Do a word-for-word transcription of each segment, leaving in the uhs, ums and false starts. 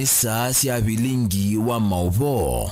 Saa sya vilingi wa maũvoo.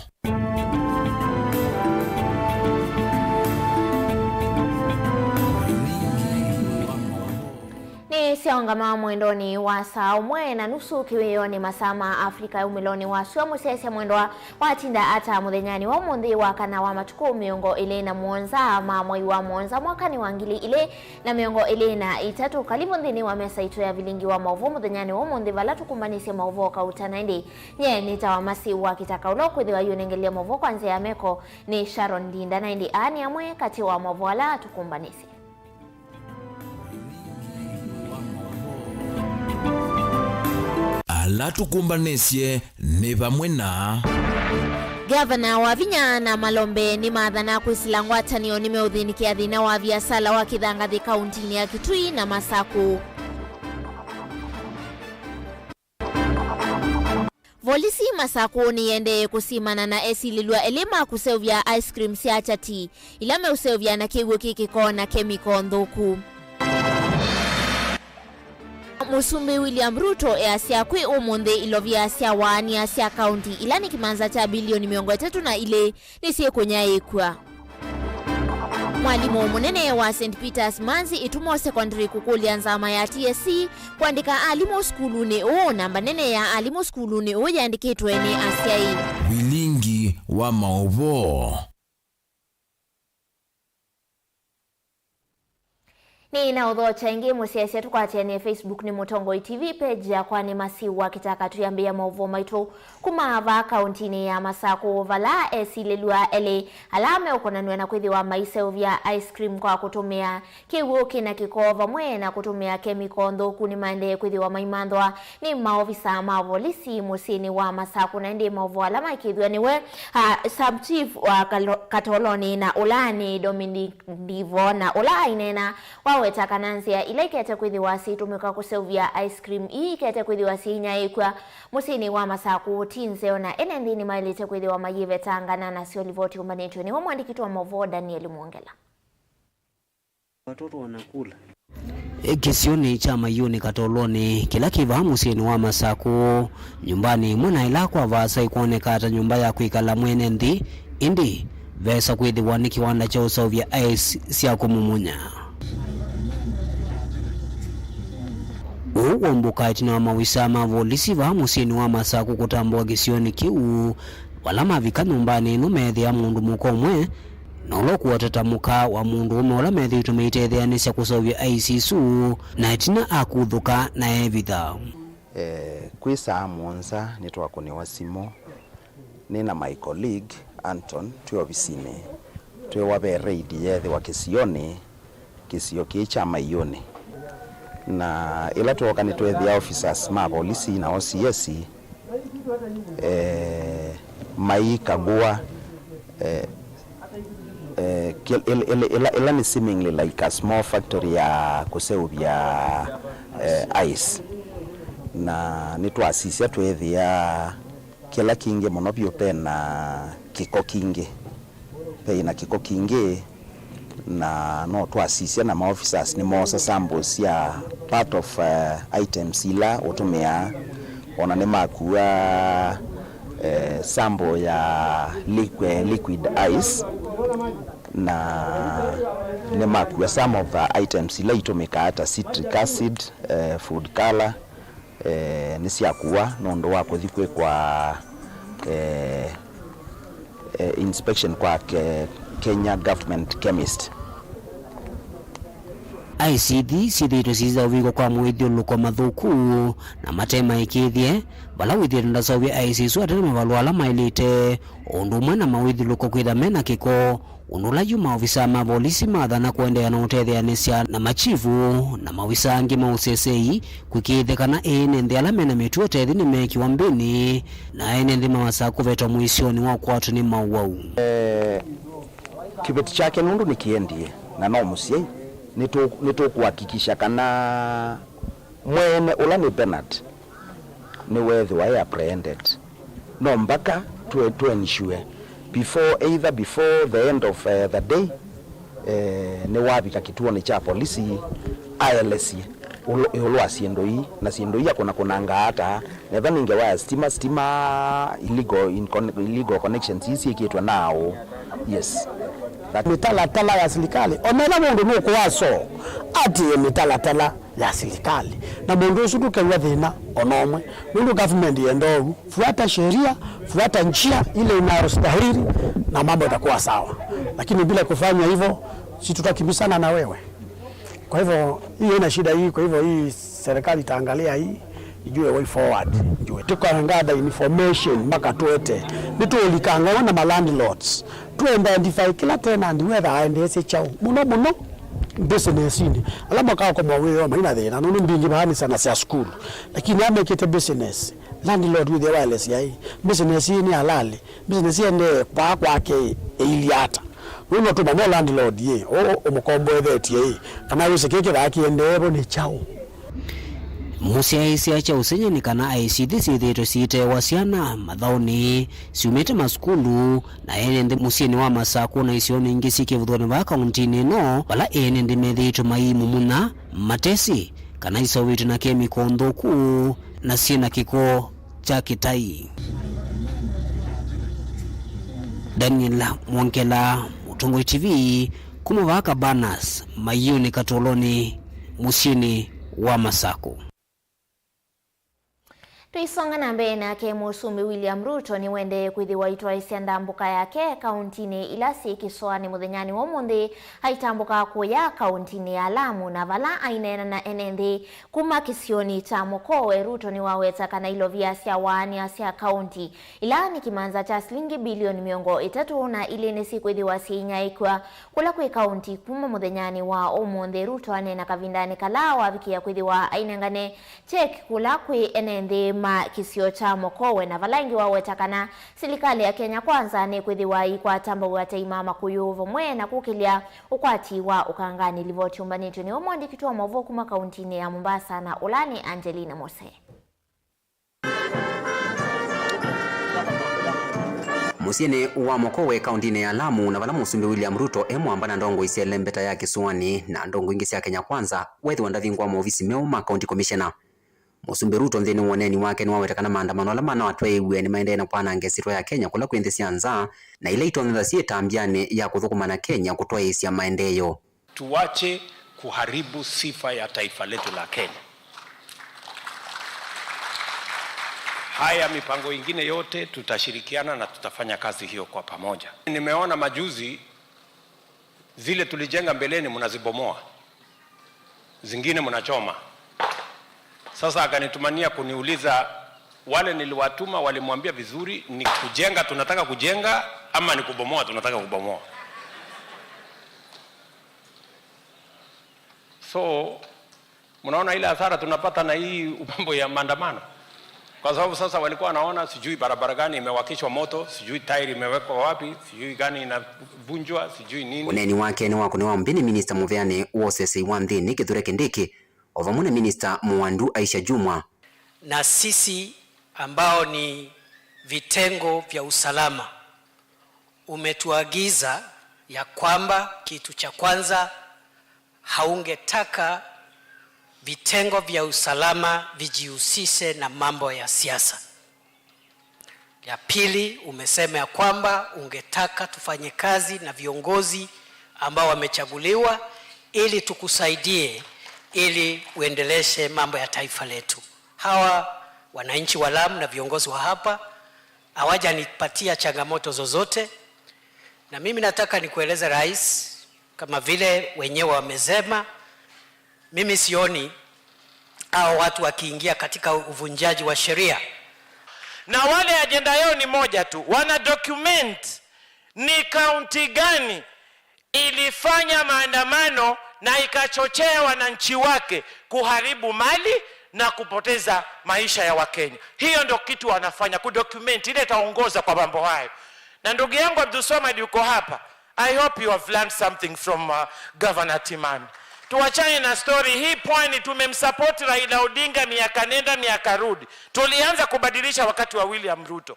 Nĩ syaũngama mwendonĩ wa saa ũmwe na nusu kĩwĩonĩ masaa ma Afrika ya umĩlonĩ wa sua. Mũsyaĩĩsya mwendwa, watinda ata mũthenyanĩ wa ũmũnthĩ wa kana wa matukũ mĩongo ĩlĩ na mũonza ma mwei wa mũonza mwakanĩ wa ngili ilĩ na mĩongo ĩlĩ na itatũ? Kalivu nthĩnĩ wa mesa itũ ya vilingi wa maũvoo mũthenyanĩ wa ũmũnthĩ, vala tũkũmbanĩsye maũvoo kauta. Na ĩndĩ nye nĩtawa Masi wa Kĩtaka, ũla ũkwĩthĩwa yũnengelya maũvoo kwa nzĩa ya meko nĩ Sharon Ndinda. Na ĩndĩ aa nĩ amwe katĩ wa maũvoo ala tũkũmbanĩsye. Ala tũkũmbanĩsye nĩ vamwe na. Ngavana Wavinya na Malombe nĩmathana kwĩsĩla ngwatanĩo nĩmeũthĩnĩkĩa thĩna wa viasala wa kĩthangathĩ kauntinĩ ya Kitui na Masakũ. Volisi Masakũ nĩyendee kũsimana na esilĩlw'a elĩ ma kũseũvya ice cream sya chati, ila meũseũvya na kĩw'ũ kĩ kĩko na kemiko nthũku. Mũsumbĩ William Ruto easya kwĩ ũmũnthĩ ilovia sya waania sya kaunti, ila nĩ kĩmanza kya bilioni mĩongo ĩtatũ na ilĩ, nĩsyĩkũnyaĩĩkw'a. Mwalimũ mũnene wa Saint Peter's Manzi Itumo Secondary kũkũlya nzama ya T S C kũandĩka alimũ sukulunĩ ũũ. Namba nene ya alimũ sukulunĩ ũũ yĩandĩkĩtwe nĩ asyai. Vilingi wa maũvoo. Nĩ na ũthokya ĩngĩ mũsyaĩĩsya tũkwatĩanĩe Facebook nĩ Mũtongoi T V, page yakwa nĩ Masi wa Kĩtaka. Twĩambĩĩa maũvoo maitũ kuma vaa kauntinĩ ya Masakũ, vala esilĩlw'a elĩ ala meũkonanw'a na kwĩthĩwa maiseũvya ice cream kwa kũtũmĩa kĩw'ũ kĩna kĩko vamwe na kũtũmĩa kemiko nthũku nĩmaendee kwĩthĩwa maimanthwa nĩ maovisa ma volisi mũsyĩnĩ wa Masakũ. Na ĩndĩ maũvoo ala maĩkĩĩthw'a nĩwe, ah, sub chief wa Kalo-, Katolonĩ, na ũla nĩ Dominic Ndivo, na ũla aineena waweta kana nzĩa ila ikete kwĩthĩwa syĩtũmĩka kũseũvya ice cream ii ikete kwĩthĩwa syĩinyaĩĩkw'a mũsyĩnĩ wa Masakũ ti nzeo, na ene nthĩ nĩmaĩlĩte kwĩthĩwa mayĩvetangana nasyo. Livoti ũmbanĩtw'e nĩwe mwandĩki wa maũvoo Daniel Mwongela. Watoto wanakula. Kĩsionĩ kya Maiũnĩ Katolonĩ, kĩla kĩ vaa mũsyĩnĩ wa Masakũ, nyũmbanĩ ĩmwe na ĩla kwa vaasa ĩkwoneka ta nyũmba ya kwĩkala mwene nthĩ, ĩndĩ vesa kwĩthĩwa nĩ kĩwanda kya ũseũvya ice sya kũmumunya. Ũu waumbũka ĩtina wa mawisa ma volisi vaa mũsyĩnĩ wa Masakũ kũtambũa kĩsionĩ kĩu, vala mavika nyũmbanĩ ĩno meethĩa mũndũ mũka ũmwe na ũla ũkũatata mũka wa mũndũũme ũla methĩĩtwe maitetheanĩsya kũseũvya ice isu, na ĩtina akuthũka na eevitha. Eh, kwĩ saa mũonza nĩtwakũnĩwa simũ nĩ na my colleague Anton twĩ ovisinĩ, twĩwa ve raid yeethĩwa kĩsionĩ, kĩsio kĩĩ kya Maiũnĩ. Na ĩla twooka nĩtweethĩa officers ma volisi na O C S, eh, maikagua, eh, eh, kĩ-, ĩl-, ĩl-, ĩla, ĩla nĩ seemingly like a small factory ya kũseũvya, eh, ice. Na nĩtwasisya tweethĩa kĩla kingĩ mũno vyũ pena kĩko kingĩ. Peĩ na kĩko kingĩ, na no twasisya na ma officers nĩmoosa samples sya part of, eh, items ila ũtũmĩaa. Ona nĩmakua, eh, sample ya liquid, liquid ice, na nĩmakua some of the items ila itũmĩkaa ta citric acid, eh, food color, eh, nĩsyakua nũndũ wa kũthi kwĩkwa, eh, eh, inspection kwa ke-, Kenya Government Chemist. Ice ithi syĩthĩĩtwe syĩsĩla ũvingwa kwa mawĩthyũlũlũko mathũku na mate maĩkĩĩthye, vala wĩthĩĩtwe ndaseũvya ice isu ate na mavalũa ala maĩlĩte, o ũndũ ũmwe na mawĩthyũlũlũko kwĩtha me na kĩko, ũndũ ũla yu maovisaa ma volisi mathana kũendeea na ũtetheanĩsya na machivu na maovisaa angĩ ma ũseseĩ kũĩkĩĩthya kana ene nthĩ ala mena mĩtuo ta ĩthi nĩmeekĩwa mbĩnĩ, na ene nthĩ maasa kũvetwa mũisyonĩ wa ũkwatwa nĩ mauwau. Eh, kĩveti kyake nũndũ nĩkĩendie na no mũsyai, nĩtũ-, nĩtũkũhakikisha kana mwene ũla nĩ Bernard nĩweethĩwa e apprehended. No mpaka tũ, tũ ensure before, either before the end of, eh, the day, eh, nĩwavika kĩtuonĩ kya polisi aelesye Ũlũ, ĩũlũ wa syĩndũ ii, na syĩndũ ii akũnakũnangaa ata, nethwa nĩ ngewa ya sitima, sitima, illegal, in con-, illegal connections ii syĩkĩtwe naaũ? Yes. That mĩtalatala ya silikalĩ, o na ĩla mũndũ nũkũaso atĩĩe mĩtalatala ya silikalĩ, na mũndũ ũsu ndũkew'a thĩna o na ũmwe, nũndũ government yenda ũu. Fuata sheria, fuata njia ile inayostahili, na mambo itakuwa sawa, lakini bila kufanya hivyo, si tutakimbizana na wewe. Kwa hivyo, hii haina shida hii, kwa hivyo hii serikali itaangalia hii, ijue way forward, ijue. Tukagather information mpaka tuete. Nĩtũũlikanga na ma landlords. Tu identify kĩla tenant whether aendeesye kyaũ. Mũno mũno business-inĩ. Ala makakoma wĩoo maina thĩna, nũndũ mbingĩ vaa nĩ syana sya sukulu. Lakini amekĩte business, landlord wĩthĩa waelesya ĩ, business ĩĩ nĩ halali. Business ĩendee kwaa kwake ĩilyĩ ata? Nũndũ no tũmanye landlord ĩ, ũ, ũmũkomboethetye ĩ, kana wĩsĩ kĩĩ kĩthaa kĩendee vo nĩ kyaũ? Mũsyaĩĩsya kya ũsengy'a nĩ kana aisye ithi syĩthĩĩtwe siitewa syana mathaũnĩ syumĩte masukulu na ene nthĩ mũsyĩnĩ wa Masakũ na isionĩ ingĩ syĩ kĩvũthũanĩ vaa kaũntinĩ ĩno, vala ene nthĩ methĩĩtwe maiimumunya, matesĩ kana iseũvĩtw'e na kemiko nthũku na syĩ na kĩko kya kĩtai. Daniel Mwongela, Mũtongoi T V, kuma vaa Cabanas, Maiũnĩ Katũlũnĩ, mũsyĩnĩ wa Masakũ. Tũisonga na mbee nake, Mũsumbĩ William Ruto nĩwendee kwĩthĩwa aitwaĩsya ndambũka yake kaũntinĩ ila syĩ kĩsoanĩ mũthenyanĩ wa ũmũnthĩ, aitambũka kũya kaũntinĩ ya Lamu, na vala aineena na ene nthĩ kuma kĩsionĩ kya Mokowe, Ruto nĩwaweta kana ilovia sya waania sya kaũnti, ila nĩ kĩmanza kya silingi bilioni mĩongo ĩtatũ na ilĩ, nĩsikwĩthĩwa syĩinyaĩĩkw'a kũla kwĩ kaũnti kuma mũthenyanĩ wa ũmũnthĩ. Ruto aneena kavindanĩ kala wavikĩa kwĩthĩwa ainengane cheki kũla kwĩ ene nthĩ ma kĩsio kya Mokowe, na vala ĩngĩ waweta kana silikalĩ ya Kenya Kwanza nĩkwĩthĩwa ĩikwata mbau atei ma Makũyũ vamwe na kũkĩlya ũkwati wa ũkanganĩ. Livoti yũmbanĩtw'e nĩ ũmwe mwandĩki witũ wa maũvoo kuma kaũntinĩ ya Mombasa, na ũla nĩ Angelina Mose. Mũsyĩnĩ wa Mokowe, kaũntinĩ ya Lamu, na vala Mũsumbĩ William Ruto e mwamba na ndongoi sya ĩlembeta ya kĩsũanĩ na ndongoi ingĩ sya Kenya Kwanza, wethĩwa ndavingũa maovisi meũ ma County Commissioner. Mũsumbĩ Ruto nthĩnĩ wa ũneeni wake nĩwaweta kana maandamano ala manawatwaĩiw'e nĩmaendee na kwananga ĩsyĩtwa ya Kenya kũla kwĩ nthĩ sya nza, na ila itonyethasya syĩ ĩtambyanĩ ya kũthũkũma na Kenya kũtwaĩĩsya maendeeo. Tuache kuharibu sifa ya taifa letu la Kenya. Haya mipango ingine yote tutashirikiana na tutafanya kazi hiyo kwa pamoja. Nimeona majuzi zile tulijenga mbeleni mnazibomoa. Zingine mnachoma. Sasa akanitumania kuniuliza, wale niliwatuma walimwambia vizuri, ni kujenga tunataka kujenga ama ni kubomoa tunataka kubomoa? So, mnaona ile hasara tunapata na hii mambo ya maandamano? Kwa sababu sasa walikuwa wanaona sijui barabara gani imewakishwa moto, sijui tairi imewekwa wapi, sijui gani inavunjwa, sijui nini. Ũneeni wake nĩwakũniwa mbĩ nĩ minista mũveanĩ wa ũseseĩ wa nthĩnĩ Kithure Kindiki, o vamwe na minista mũandu Aisha Jumwa. Na sisi ambao ni vitengo vya usalama, umetuagiza ya kwamba kitu cha kwanza haungetaka vitengo vya usalama vijihusishe na mambo ya siasa. Ya pili, umesema ya kwamba ungetaka tufanye kazi na viongozi ambao wamechaguliwa ili tukusaidie ili uendeleshe mambo ya taifa letu. Hawa wananchi wa Lamu na viongozi wa hapa hawajanipatia changamoto zozote, na mimi nataka nikueleze Rais, kama vile wenyewe wamesema, mimi sioni hao watu wakiingia katika uvunjaji wa sheria. Na wale ajenda yao ni moja tu, wana document ni kaunti gani ilifanya maandamano na ikachochea wananchi wake kuharibu mali na kupoteza maisha ya Wakenya. Hiyo ndio kitu wanafanya, kudocument ile itaongoza kwa mambo hayo. Na ndugu yangu Abdulswamad yuko hapa. I hope you have learned something from, uh, Governor Timami. Tuachane na story hii. Pwani tumemsupport Raila Odinga miaka nenda miaka rudi. Tulianza kubadilisha wakati wa William Ruto.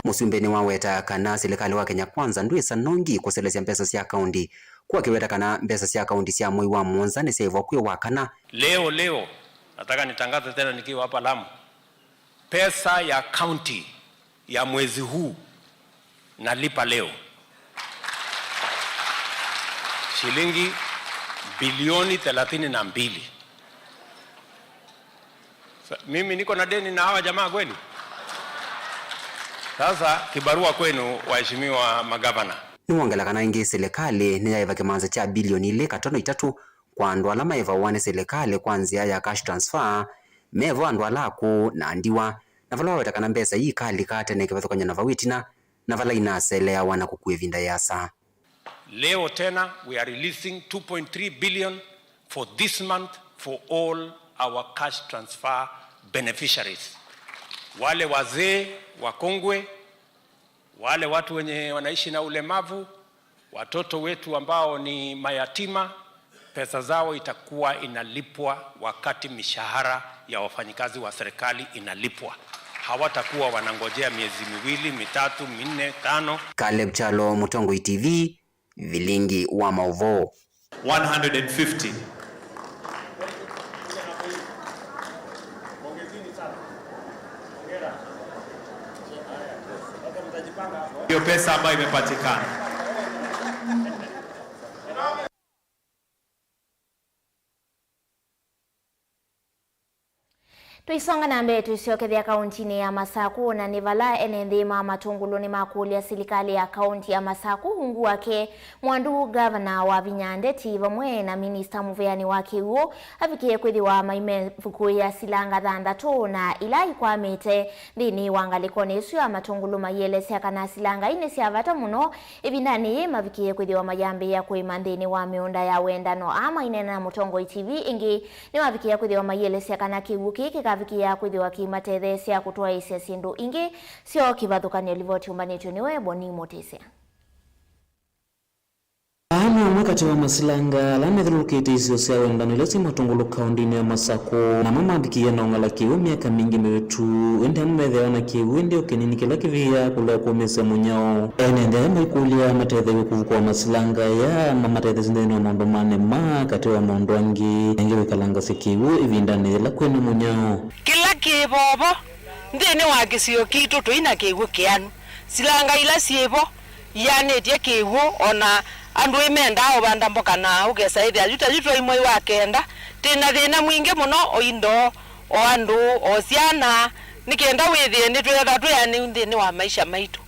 Mũsumbĩ nĩwaweta kana silikalĩ wa Kenya Kwanza ndwĩsa nongi kũselesya mbesa sya kaũnti, Kũu akĩweta kana mbesa sya kaunti sya mwei wa mũonza nĩsyaĩvwa kwĩ wa kana. Leo, leo, nataka nitangaze tena nikiwa hapa Lamu, pesa ya kaunti ya mwezi huu nalipa leo, shilingi bilioni thelathini na mbili. Sa-, mimi niko na deni na hawa jamaa kweli? Sasa kibarua kwenu, waheshimiwa magavana. Nĩwongela kana ĩngĩ silikalĩ nĩyaĩva kĩmanza kya bilioni ilĩ katono itatũ kwa andũ ala maĩvawa nĩ silikalĩ kwa nzĩa ya cash transfer, mevo andũ ala akũũ na ndiwa, na vala waweta kana mbesa ii ikalika tene kĩvathũkany'o na vau ĩtina, na vala inaseleawa na kũkua ĩvinda yĩasa. Leo tena, we are releasing two point three billion for this month for all our cash transfer beneficiaries. Wale wazee wakongwe, wale watu wenye wanaishi na ulemavu, watoto wetu ambao ni mayatima, pesa zao itakuwa inalipwa wakati mishahara ya wafanyikazi wa serikali inalipwa. Hawatakuwa wanangojea miezi miwili, mitatu, minne, tano. Caleb Kyalo, Mũtongoi T V, Vilingi wa Maũvoo. One hundred and fifty. Hiyo pesa ambayo imepatikana. Tũisonga na mbee, tũisyokethya kaũntinĩ ya Masakũ, na nĩ vala ene nthĩ ma Matũngũlũ nĩmakũlya silikalĩ ya kaũnti ya Masakũ ungu wake mwandu ngavana Wavinya Ndeti vamwe na minista mũveanĩ wa kĩw'ũ avikĩe kwĩthĩwa maimĩvukũĩa silanga thanthatũ na ila ikwamĩte nthĩnĩ wa ngalĩkonĩ ĩsu ya Matũngũlũ, maielesya kana silanga ii nĩ sya vata mũno ĩvindanĩ yĩĩ mavikĩe kwĩthĩwa mayambĩĩa kũĩma nthĩnĩ wa mĩũnda ya wendano. Aa maineena na Mũtongoi T V ĩngĩ nĩmavikĩĩa kwĩthĩwa maielesya kana kĩw'ũ kĩĩ kĩkavikĩĩa kwĩthĩwa kĩimatetheesya kũtwaĩĩsya syĩndũ ingĩ syoo kĩvathũkany'o. Livoti yũmbanĩtw'e nĩwe Boni Mũtĩsya. Aa nĩ amwe katĩ wa masilanga ala methyũlũlũkĩte isio sya wendano ila syĩ Matũngũlũ kaũntinĩ ya Masakũ, namo mavikĩie na ũng'ala kĩw'ũ myaka mingĩ mĩvĩtu, ĩndĩ amwe methĩawa na kĩw'ũ ĩndĩ o kĩnini kĩla kĩvĩaa kũlea kũmĩsya mũnyao. Ene nthĩ aya maikũlya matetheew'e kũvukũa masilanga aya mamatetheesye nthĩnĩ wa maũndũ ma nema, katĩ wa maũndũ angĩ, na ĩngĩ kwĩkalangasya kĩw'ũ ĩvindanĩ yĩla kwĩ na mũnyao. Kĩla kĩ vovo nthĩnĩ wa kĩsio kitũ tũi na kĩw'ũ kĩanu. Silanga ila syĩ vo ianĩtye kĩw'ũ, o na andũ ĩmendaa ũvanda mboka na ũkesa ĩthĩa yu ta yu twaĩ mwei wa kenda, twĩ na thĩna mwingĩ mũno o indo, o andũ, o syana, nĩ kenda wĩthĩe nĩtwĩthwa twĩanĩu nthĩnĩ wa maisha maitũ.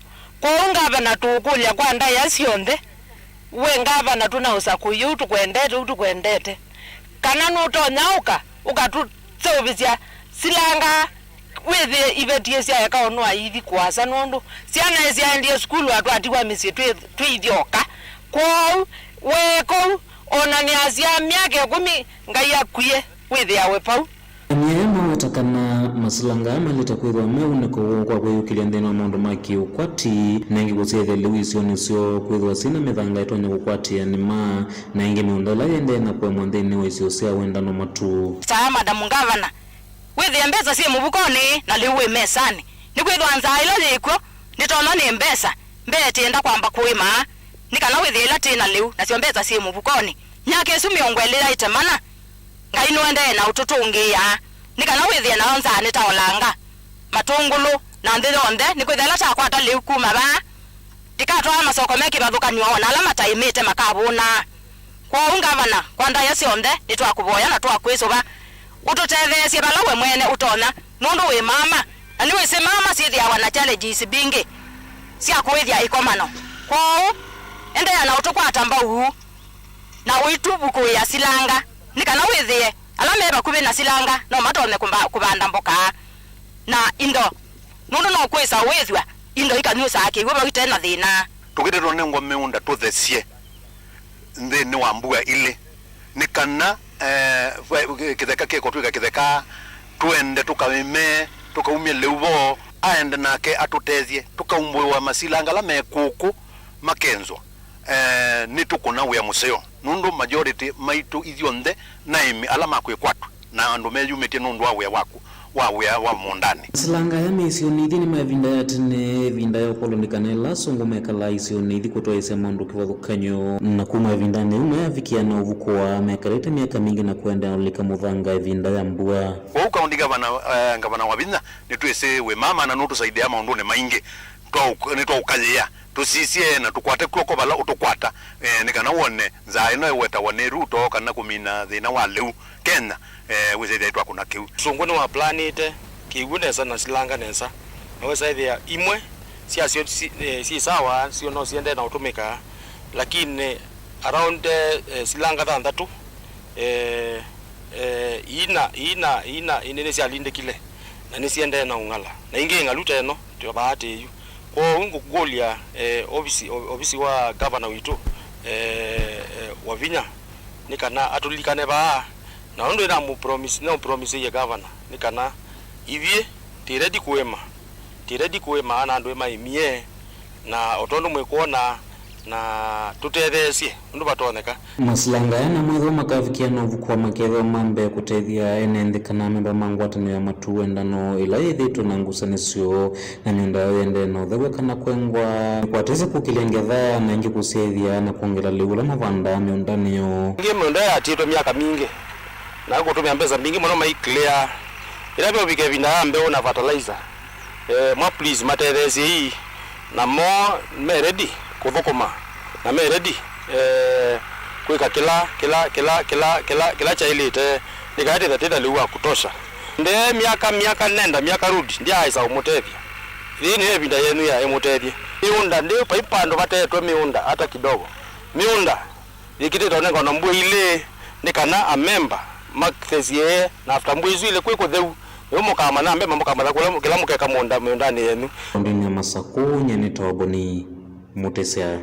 Kwoou ngavana tũũkũlya kwa ndaĩa syonthe, we ngavana tũnaũsa kũi ũu tũkwendete, ũu tũkwendete, kana nũtonya ũka ũkatũseũvĩsya silanga wĩthĩe iveti ĩsyaeka ũnũa ithi kũasa, nũndũ syana ĩsyaendie sukulu atwatiwa mĩsyĩ twĩ, twĩ ithyoka. Kwoou weeka ũu, o na nĩasyaa myaka ĩkũmi Ngai akwie, wĩthĩawe vau. Ene aya maweta kana masilanga aa malĩte kwĩthĩwa me ũnĩko woo kwa kwĩyũkĩlya nthĩnĩ wa maũndũ ma kĩũkwati, na ĩngĩ kũsyĩthya lĩu isionĩ syoo kwĩthĩwa syĩ na mĩthanga ĩtonya kũkwatĩĩa nĩma, na ĩngĩ mĩũnda ĩla yĩendee na kũemwa nthĩnĩ wa isio sya wendano matu. Saa Madam Ngavana, wĩthĩe mbesa syĩ mũvukonĩ na lĩu wĩ mesanĩ. Nĩkwĩthĩwa nzaa ĩla yĩ kw'o nĩtonywa nĩ mbesa, mbee tĩenda kwamba kũĩma, nĩ kana wĩthĩe ĩla twĩ na lĩu, nasyo mbesa syĩ mũvukonĩ. Myaka ĩsu mĩongo ĩlĩ yaĩte mana, Ngai nũendee na ũtũtũngĩĩaa, nĩ kana wĩthĩe nayo nzaa nĩtaolanga Matũngũlũ na nthĩ yonthe, nĩkwĩthĩwa ĩla twakwata lĩu kuma vaa, tĩkatwaa masoko me kĩvathũkany'o, o na ala mataĩmĩte makavũna. Kwoou, Ngavana, kwa ndaĩa syonthe, nĩtwakũvoya na twakwĩsũva ũtũtetheesye vala we mwene ũtonya, nũndũ wĩ mama, na nĩwĩsĩ mama syĩthĩawa na challenges mbingĩ sya kũĩthya ĩkomano. Kwoou, endeea na ũtũkwata mbau na ũitũvukũĩa silanga, nĩ kana wĩthĩe ala me vakuvĩ na silanga no matonye kũmba-, kũvanda mboka na indo, nũndũ no kwĩsa wĩthw'a indo ikanyusaa kĩw'ũ vau ite na thĩna. Tũkĩte tũnengwa mĩũnda tũthesye nthĩnĩ wa mbua ilĩ, nĩ kana, eh, va-, kĩtheka kĩkũtw'ĩka kĩtheka, tũende tũkaĩme, tũkaumye lĩu vo, aende nake atũtethye, tũkaumbũĩwa masilanga ala me kũkũ makenzwa. Eh, nĩtũkũna wĩa mũseo, nũndũ majority maitũ ithyonthe na aĩmi ala makwĩkwatw'a na andũ meyumĩtye nũndũ wa wĩa waku. wa wĩa wa mũũndanĩ. Silanga aya me isionĩ ithi nĩ ma ĩvinda ya tene, ĩvinda ya ũkoloni kana ĩla asũngũ mekalaa isionĩ ithi kũtwaĩĩsya maũndũ kĩvathũkany'o. Na kuma ĩvindanĩ yĩu mayavikia na ũvukũa, mekalĩte myaka mingĩ na kũendeea na ũlika mũthanga ĩvinda ya mbua. Kwoou kaũnti ngavana, eh, ngavana Wavinya nĩtwĩsĩ wĩ mama na nũtũsaidia maũndũnĩ maingĩ. Twaũ-, nĩtwaũkayĩa, tũsisye na tũkwate kw'oko vala ũtũkwata, eh, nĩ kana wone nzaa ĩno ĩwetawa nĩ Ruto kana kũmina thĩna wa lĩu Kenya, eh, wĩsĩthya ĩtwakũna kĩu. Ũsũngũ nĩwaplanĩte kĩw'ũ nesa na silanga nesa, na wĩsaĩthĩa imwe syasyo si-, eh, syĩ sawa, syo no siendee na ũtũmĩka, lakini around, eh, silanga thanthatũ, eh, eh, iina, iina, iina, iina nĩsyalindĩkile na nĩsiendee na ũng'ala, na ingĩ ng'alu ta ĩno tũvaa tĩyu. Kwoou ngũkũlya, eh, ovisi, o-, ovisi wa gavana witũ, eh, eh, Wavinya, nĩ kana atũlilikane vaa, na ũndũ namũpromise, namũpromiseie gavana nĩ kana ithyĩ tĩ ready kũĩma, tĩ ready kũĩma na andũ maĩmie, na o tondũ mwĩkwona, na tũtetheesye ũndũ vatonyeka. Masilanga aya na mwĩthĩwa makavikĩa na ũvukũa makethĩwa ma mbee kũtethya ene nthĩ kana amemba ma ngwatanĩo ya matu wendano ĩla yĩthĩĩtwe na ngusanĩsyo na mĩũnda yao yendee na ũthew'a kana kwengwa, nĩkwatĩsye kũkĩlya ngetha na ĩngĩ kũsyaĩthya na kwongela lĩu ũla mavandaa mĩũndanĩ yoo. Ĩngĩ mĩũnda yatĩtwe myaka mingĩ na kũtũmĩa mbesa mbingĩ mũno mai clear. Ĩla veũvika ĩvinda ya mbeũ na fertilizer, eh, mwa please matetheesyei, namo me ready kũthũkũma na me ready, eh, kwĩka kĩla, kĩla, kĩla, kĩla, kĩla, kĩla kyaĩlĩte nĩ kana tĩtha, tĩtha lĩu wa kutosha. Ndee myaka, myaka nenda, myaka rudi, ndyaaĩsa ũmũtethya. Yĩĩ nĩyo ĩvinda yenyu ya ĩmũtethye. Mĩũnda ndĩ, vai vandũ vatetwe mĩũnda hata kidogo. Mĩũnda yĩkĩtĩte ũnengwa na mbua ilĩ, nĩ kana amemba mathesye, na after mbua isu ilĩ kwĩ kũtheu, nĩvo mũkamanya amemba, mũkamanya kũla, kĩla mũkeka mũũnda, mĩũndanĩ yenyu. Kaũntĩnĩ ya Masakũ, nyie nĩ Toboni Mũtĩsya.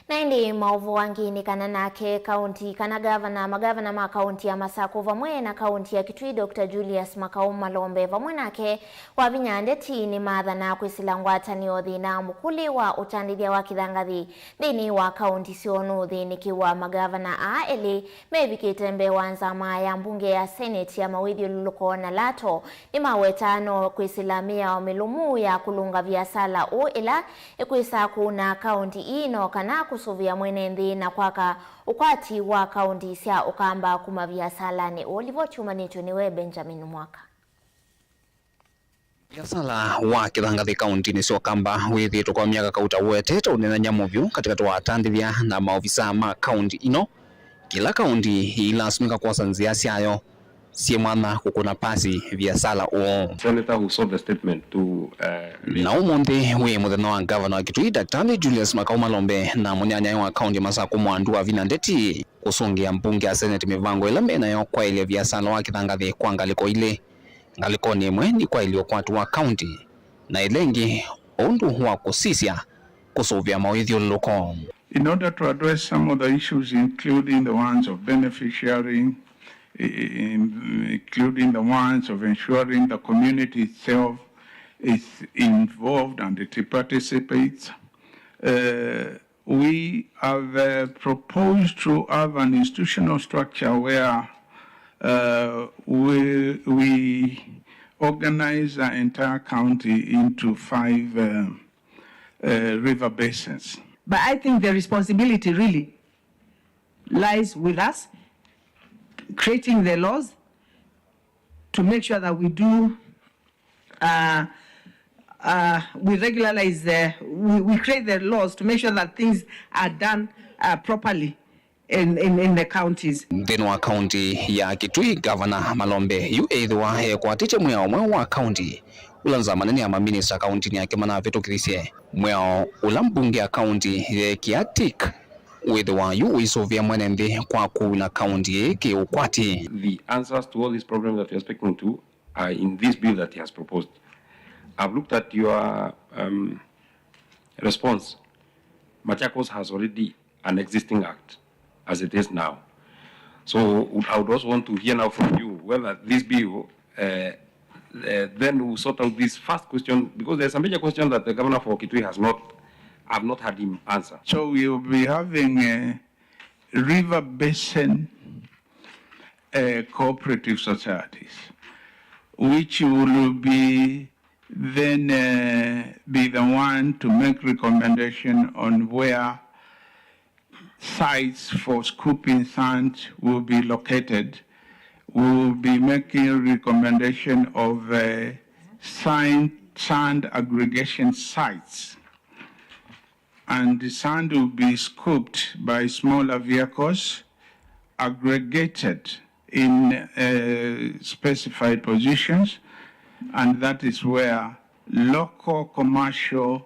Na ĩndĩ maũvoo angĩ nĩ kana nake kaũnti, kana gavana, magavana ma kaũnti ya Masakũ vamwe na kaũnti ya Kitui, Doctor Julius Makau Malombe, vamwe nake Wavinya Ndeti nĩmathanaa kwĩsĩla ngwatanĩo thĩna mũkũlĩ wa ũtandĩthya wa kĩthangathĩ nthĩnĩ wa kaũnti syoo nũthĩnĩkĩwa. Magavana aa elĩ mevikĩte mbee wa nzama ya mbunge ya Senate ya mawĩthyũlũlũko na lato nĩmawetaa no kwĩsĩla mĩao mĩlũmu ya kũlũnga viasala ũũ ĩla ĩkwĩsa kũuna kaũnti ii no kana kũsũvĩa mwene nthĩ na kwaka ũkwati wa kaũnti sya Ũkamba kuma viasalanĩ. Ũũ livoti yumanĩtw'e nĩwe Benjamin Mwaka. Viasala wa kĩthangathĩ kaũntinĩ sya Ũkamba wĩthĩĩtwe kwa myaka kauta ũetete ũneenany'a mũvyũ katĩkatĩ wa atandĩthya na maovisaa ma kaũnti ino. Kĩla kaũnti ĩilasimĩka kwosa nzĩa syayo syĩ mwanya kũkũna pasi viasala ũũ. Senator who sought the statement to, uh, Na ũmũnthĩ wĩ mũthenya wa ngavana wa Kitui, Daktari Julius Makau Malombe, na mũnyanyae wa kaũnti ya Masakũ Mwandu Wavinya Ndeti kũsũngĩa mbunge ya Senate mĩvango ĩla menayo kwaĩlya viasala wa kĩthangathĩ kwa ngalĩko ilĩ. Ngalĩkonĩ ĩmwe nĩ kwaĩlya ũkwati wa kaũnti, na ĩla ĩngĩ ũndũ wa kũsisya kũsũvĩa mawĩthyũlũlũko. In order to address some of the issues, including the ones of beneficiary, i-, i-, including the ones of ensuring the community itself is involved and it participates, uh, we have, uh, proposed to have an institutional structure where, uh, we, we organize the entire county into five, uh, uh, river basins. But I think the responsibility really lies with us, creating the laws to make sure that we do, uh, uh, we regularize the, we, we create the laws to make sure that things are done, uh, properly in, in, in the counties. Nthĩnĩ wa kaũnti ya Kitui, Gavana Malombe yu eĩthĩwa ekwatĩtye mwĩao mweũ wa kaũnti, ũla nzama nene ya maminista kaũntinĩ yake manavĩtũkĩthisye. Mwĩao ũla mbunge ya kaũnti yeekĩa tik wĩthĩwa yu ũisũvĩa mwene nthĩ kwa kũuna kaũnti ĩĩ kĩ ũkwati. The answers to all these problems that you're speaking to are in this bill that he has proposed. I've looked at your, um, response. Machakos has already an existing act as it is now. So would, I would also want to hear now from you whether this bill, uh, uh, then will sort out this first question, because there's a major question that the governor for Kitui has not, I've not heard him answer. So we will be having a river basin uh, cooperative societies, which will be then, uh, be the one to make recommendation on where sites for scooping sand will be located. We will be making recommendation of, uh, sand, sand aggregation sites. And the sand will be scooped by smaller vehicles, aggregated in, uh, specified positions, and that is where local commercial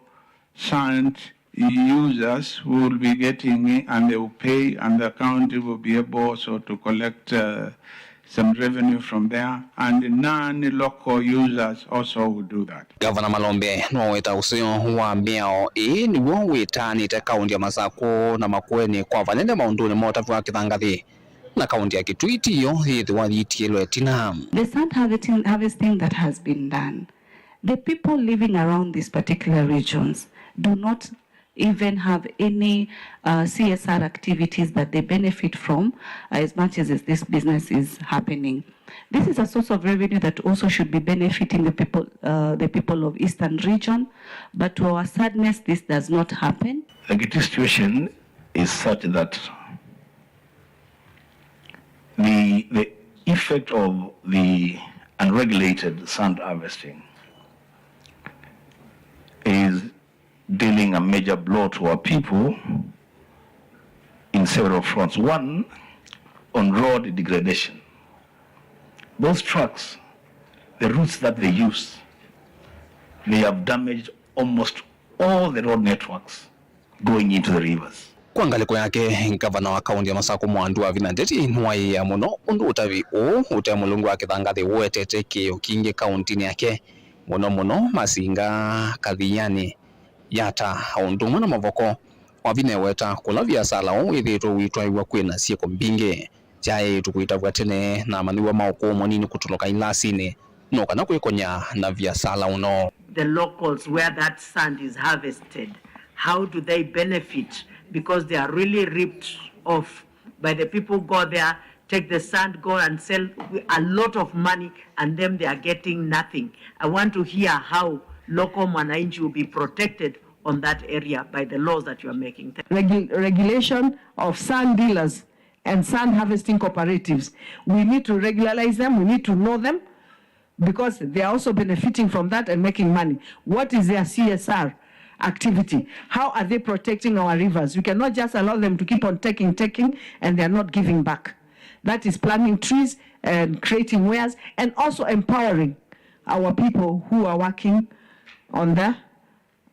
sand users will be getting it, and they will pay, and the county will be able also to collect, uh, some revenue from there, and non-local users also will do that. Gavana Malombe nũweta ũseo wa mĩao ĩĩ nĩw'o wĩtaanĩte kaũntĩ ya Masakũ na Makueni kwa vanene maũndũnĩ ma ũtavĩ wa kĩthangathĩ, na kaũntĩ ya Kitui tiyo yĩthĩwa yitiĩlwe ĩtina. The sand harvesting, harvesting that has been done, the people living around these particular regions do not even have any, uh, C S R activities that they benefit from, uh, as much as, as this business is happening. This is a source of revenue that also should be benefiting the people, uh, the people of Eastern region, but to our sadness, this does not happen. The Kitui situation is such that the, the effect of the unregulated sand harvesting is dealing a major blow to our people in several fronts. One, on road degradation. Those trucks, the routes that they use, they have damaged almost all the road networks going into the rivers. Kwa ngalĩko yake, ngavana wa kaũntĩ ya Masakũ Mwandu Wavinya Ndeti nĩwaĩĩa mũno ũndũ ũtavĩ ũũ ũte mũlũngu wa kĩthangathĩ ũetete kĩĩo kingĩ kaũntĩnĩ yake, mũno mũno Masinga, Kathiani, Yata, o ũndũ ũmwe na Mavoko. Wavinya eweta kũla viasala ũũ wĩthĩĩtwe ũitwaĩw'a kwĩ na syĩko mbingĩ. Kyaĩĩtu kũitavw'a tene na amanyĩw'a ma ũkũũ mũnini kũtũlũka ilasinĩ no kana kwĩkonya na viasala ũno. The locals where that sand is harvested, how do they benefit? Because they are really ripped off by the people go there, take the sand, go and sell a lot of money, and then they are getting nothing. I want to hear how local mwananchi will be protected on that area by the laws that you are making. Regu-, regulation of sand dealers and sand harvesting cooperatives. We need to regularize them, we need to know them, because they are also benefiting from that and making money. What is their C S R activity? How are they protecting our rivers? We cannot just allow them to keep on taking, taking, and they are not giving back. That is planting trees and creating weirs and also empowering our people who are working on the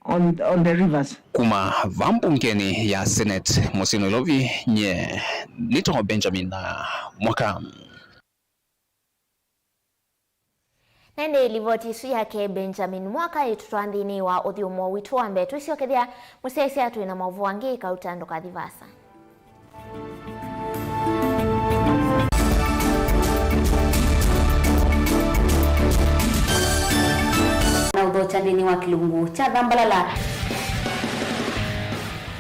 on, on the rivers. Kuma va mbungeni ya Senate mũsyĩ Nairobi, nye nĩtawa Benjamin Mwaka. Na ĩndĩ livoti ĩsu yake Benjamin Mwaka ĩtũtwaa nthĩnĩ wa ũthyũmũo witũ wa mbee. Twĩsyokethya mũsyaĩĩsya twĩ na maũvoo angĩ kauta ndũkathi vaasa. Na ũthokya nthĩnĩ wa kĩlungu kya thambalala.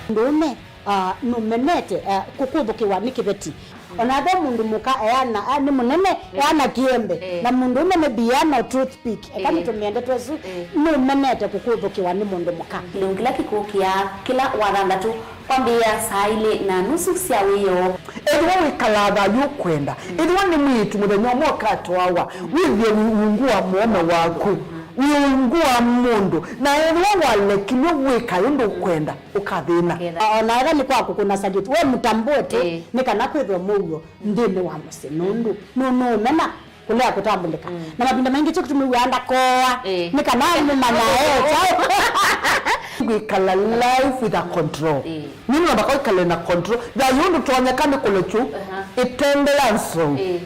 Mũndũũme, ah, nũmenete, ah, kũkũthũkĩwa nĩ kĩveti. O na ve mũndũ mũka eana, ah, nĩ mũnene, eh, eana kĩembe. Eh. Na mũndũũme nĩ biano toothpick. Eka, eh, nĩtũmĩe ndeto ĩsu, eh, nũmenete kũkũthũkĩwa nĩ mũndũ mũka. Kĩlungu kĩla kĩkũkĩa kĩla wathanthatũ kwambĩĩa saa ilĩ na nusu sya wĩoo. Ethĩwa wĩkalaa thayũ ũkwenda, ethĩwa nĩ mwĩĩtu mũthenya ũmwe ũkatwawa, wĩthĩe wĩ ungu wa mũũme waku, wĩ ungu wa mũndũ, na ethĩwa walekilw'e wĩkae ũndũ ũkwenda, ũkathĩna. O na ethĩwa nĩ kwa kũkũna salute, we mũtambũe tu, ĩĩ, nĩ kana kwĩthwe mũuo nthĩnĩ wa mũsyĩ, nũndũ nũnũũmena kũlea kũtambũlĩka. Mm. Na mavinda maingĩ kyo kĩtumi wĩaa ndakooa, ĩĩ, nĩ kana amũmanya e kyaũ. Kwĩkala life with a control. Ĩĩ. Nĩnĩ namba kwĩkala na control. Thayũ ndũtonyeka nĩ kũlekyu, aha, ĩtende ya nsou. Ĩĩ.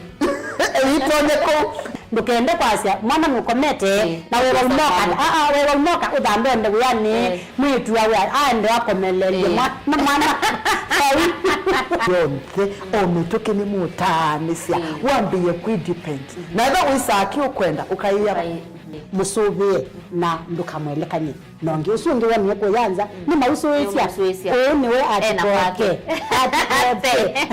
Ĩitonye kũu. Ndũkende kwasya mwana nũkomete, ĩĩ, na wĩwa ũmoka, aa, wĩwa ũmoka ũthambe ende wĩanĩ, ĩĩ, mwĩĩtu awe aende akomelelye, ĩĩ, mwa-, na mwana. Yonthe, o mĩtũkĩ nĩmũtaanĩsya, ĩĩ, wambĩĩe kwĩ depend. Mhm. Na ethĩwa wĩsaa kĩ ũkwenda, ũkaĩa, ũkaĩ-, ĩĩ, mũsũvĩe na ndũkamwelekany'e. Na ũngĩ ũsu ũngĩ wonie kũya nza, mm, nĩmausũĩsya. Nĩũmũsũĩsya. Ũũ nĩwe ena atikoke. Kwake. Atikoke.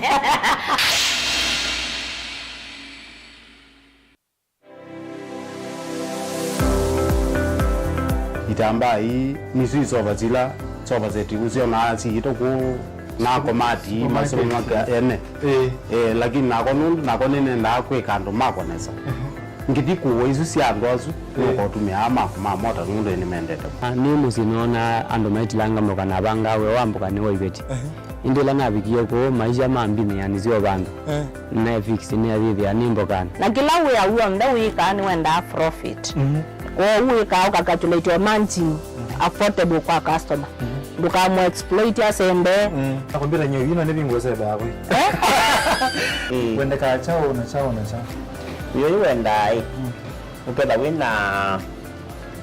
Kyamba ii, nisu isova sila, sova seti ũsyo na siitũ kũu, na komati, ii, masomo maka ene. Eh. Eh, lakini nako nũndũ, nako nĩnendaa kwĩka andũ makwa nesa. Ngĩthi kũũa isu sya andũ asu, nũkotũmĩa aa maku ma mota nũndũ nĩmendete. Ah, nĩ mũsyĩ nĩwona andũ maitilanga mboka na vanga we wa mboka nĩ wa iveti. Ĩndĩ ĩla navikie kũu, maisha ma mbinĩ yani syo vandũ. Eh. Nefix nĩathĩthĩa nĩ mbokanĩ. Na kĩla wĩa w'onthe wĩkaa nĩwendaa profit. Mhm. Kwoou wĩkaa ũkacalculate o margin affordable kwa customer. Mhm. Ndũkamũ exploit asembee. Mm. Akwambia nyewe yino nĩ vingo sebe akwe. Eh? Wendekaa chao na chao na chao. Yo iwendaa ĩ. Mm. Ũketha wĩna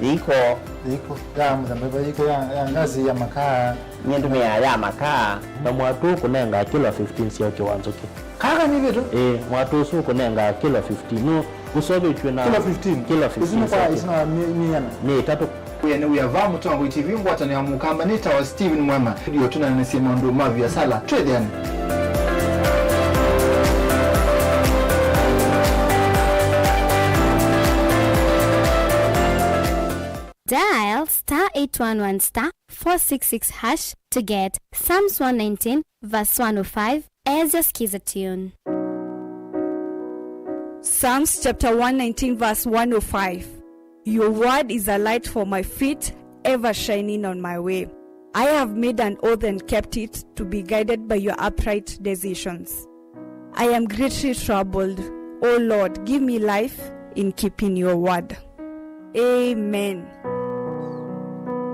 yĩiko. Yĩiko ya mũthemba, yĩiko ya, ya ngazi ya makaa. Nyie ndũmĩaa ya makaa. Na mwatũ kũnenga kilo fifteen sya kĩwanzo kĩ. Kaka nĩ vitu? Ĩĩ, mwatũ ũsu ũkũnenga kilo fifteen. Nũ ũseũvĩtw'e na kilo fifteen? Kilo fifteen. Isu nĩ kwa, isu nĩ mĩana? Nĩ ĩtatũ. Wĩa nĩ wĩa vaa Mũtongoi T V ngwatanĩo ya Mũkamba nĩ tawa Steven Mwema. Ndio tũnanĩsye maũndũ ma viasala. Twĩthĩane. Dial star eight one one star four six six hash to get Psalms one nineteen verse one oh five as your Skiza tune. Psalms chapter one nineteen verse one oh five. Your word is a light for my feet, ever shining on my way. I have made an oath and kept it, to be guided by your upright decisions. I am greatly troubled. O Lord, give me life in keeping your word. Amen.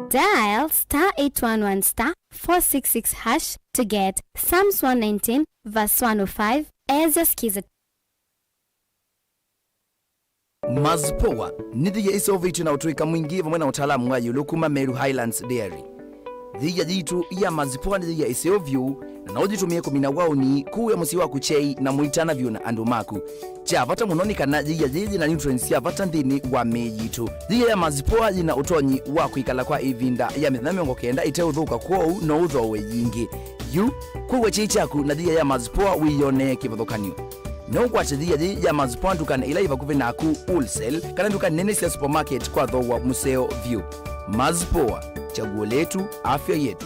Dial star eight one one star four six six hash to get Psalms one nineteen verse one oh five as your Skiza. Mazpoa nĩ thia ĩseũvĩtw'e na ũtũĩka mwingĩ vamwe na ũtaalamu wa ĩũlũ kuma Meru Highlands Dairy. Thia yitũ ya Mazpoa nĩ thia ĩseo vyũ, na no ũyĩtũmĩe kũmina waũni, kũĩa mũsyĩ waku kyei, na mũitana vyũ na andũ maku. Kya vata mũno nĩ kana yĩia yĩĩ yĩna nutrients sya vata nthĩnĩ wa mĩĩ yitũ. Yĩia ya Mazpoa yĩna ũtonyi wa kwĩkala kwa ĩvinda ya mĩthenya mĩongo kenda ĩteũthũka, kwoou no ũthooe yingĩ. Yu, kũw'a kyei kyaku na yĩia ya Mazpoa wĩyonee kĩvathũkany'o. No ũkwate yĩia yĩĩ ya Mazpoa ndukanĩ ila yĩ vakuvĩ naku, wholesale, kana nduka nene sya supermarket kwa thooa mũseo vyũ. Mazpoa, chaguo letu, afya yetu.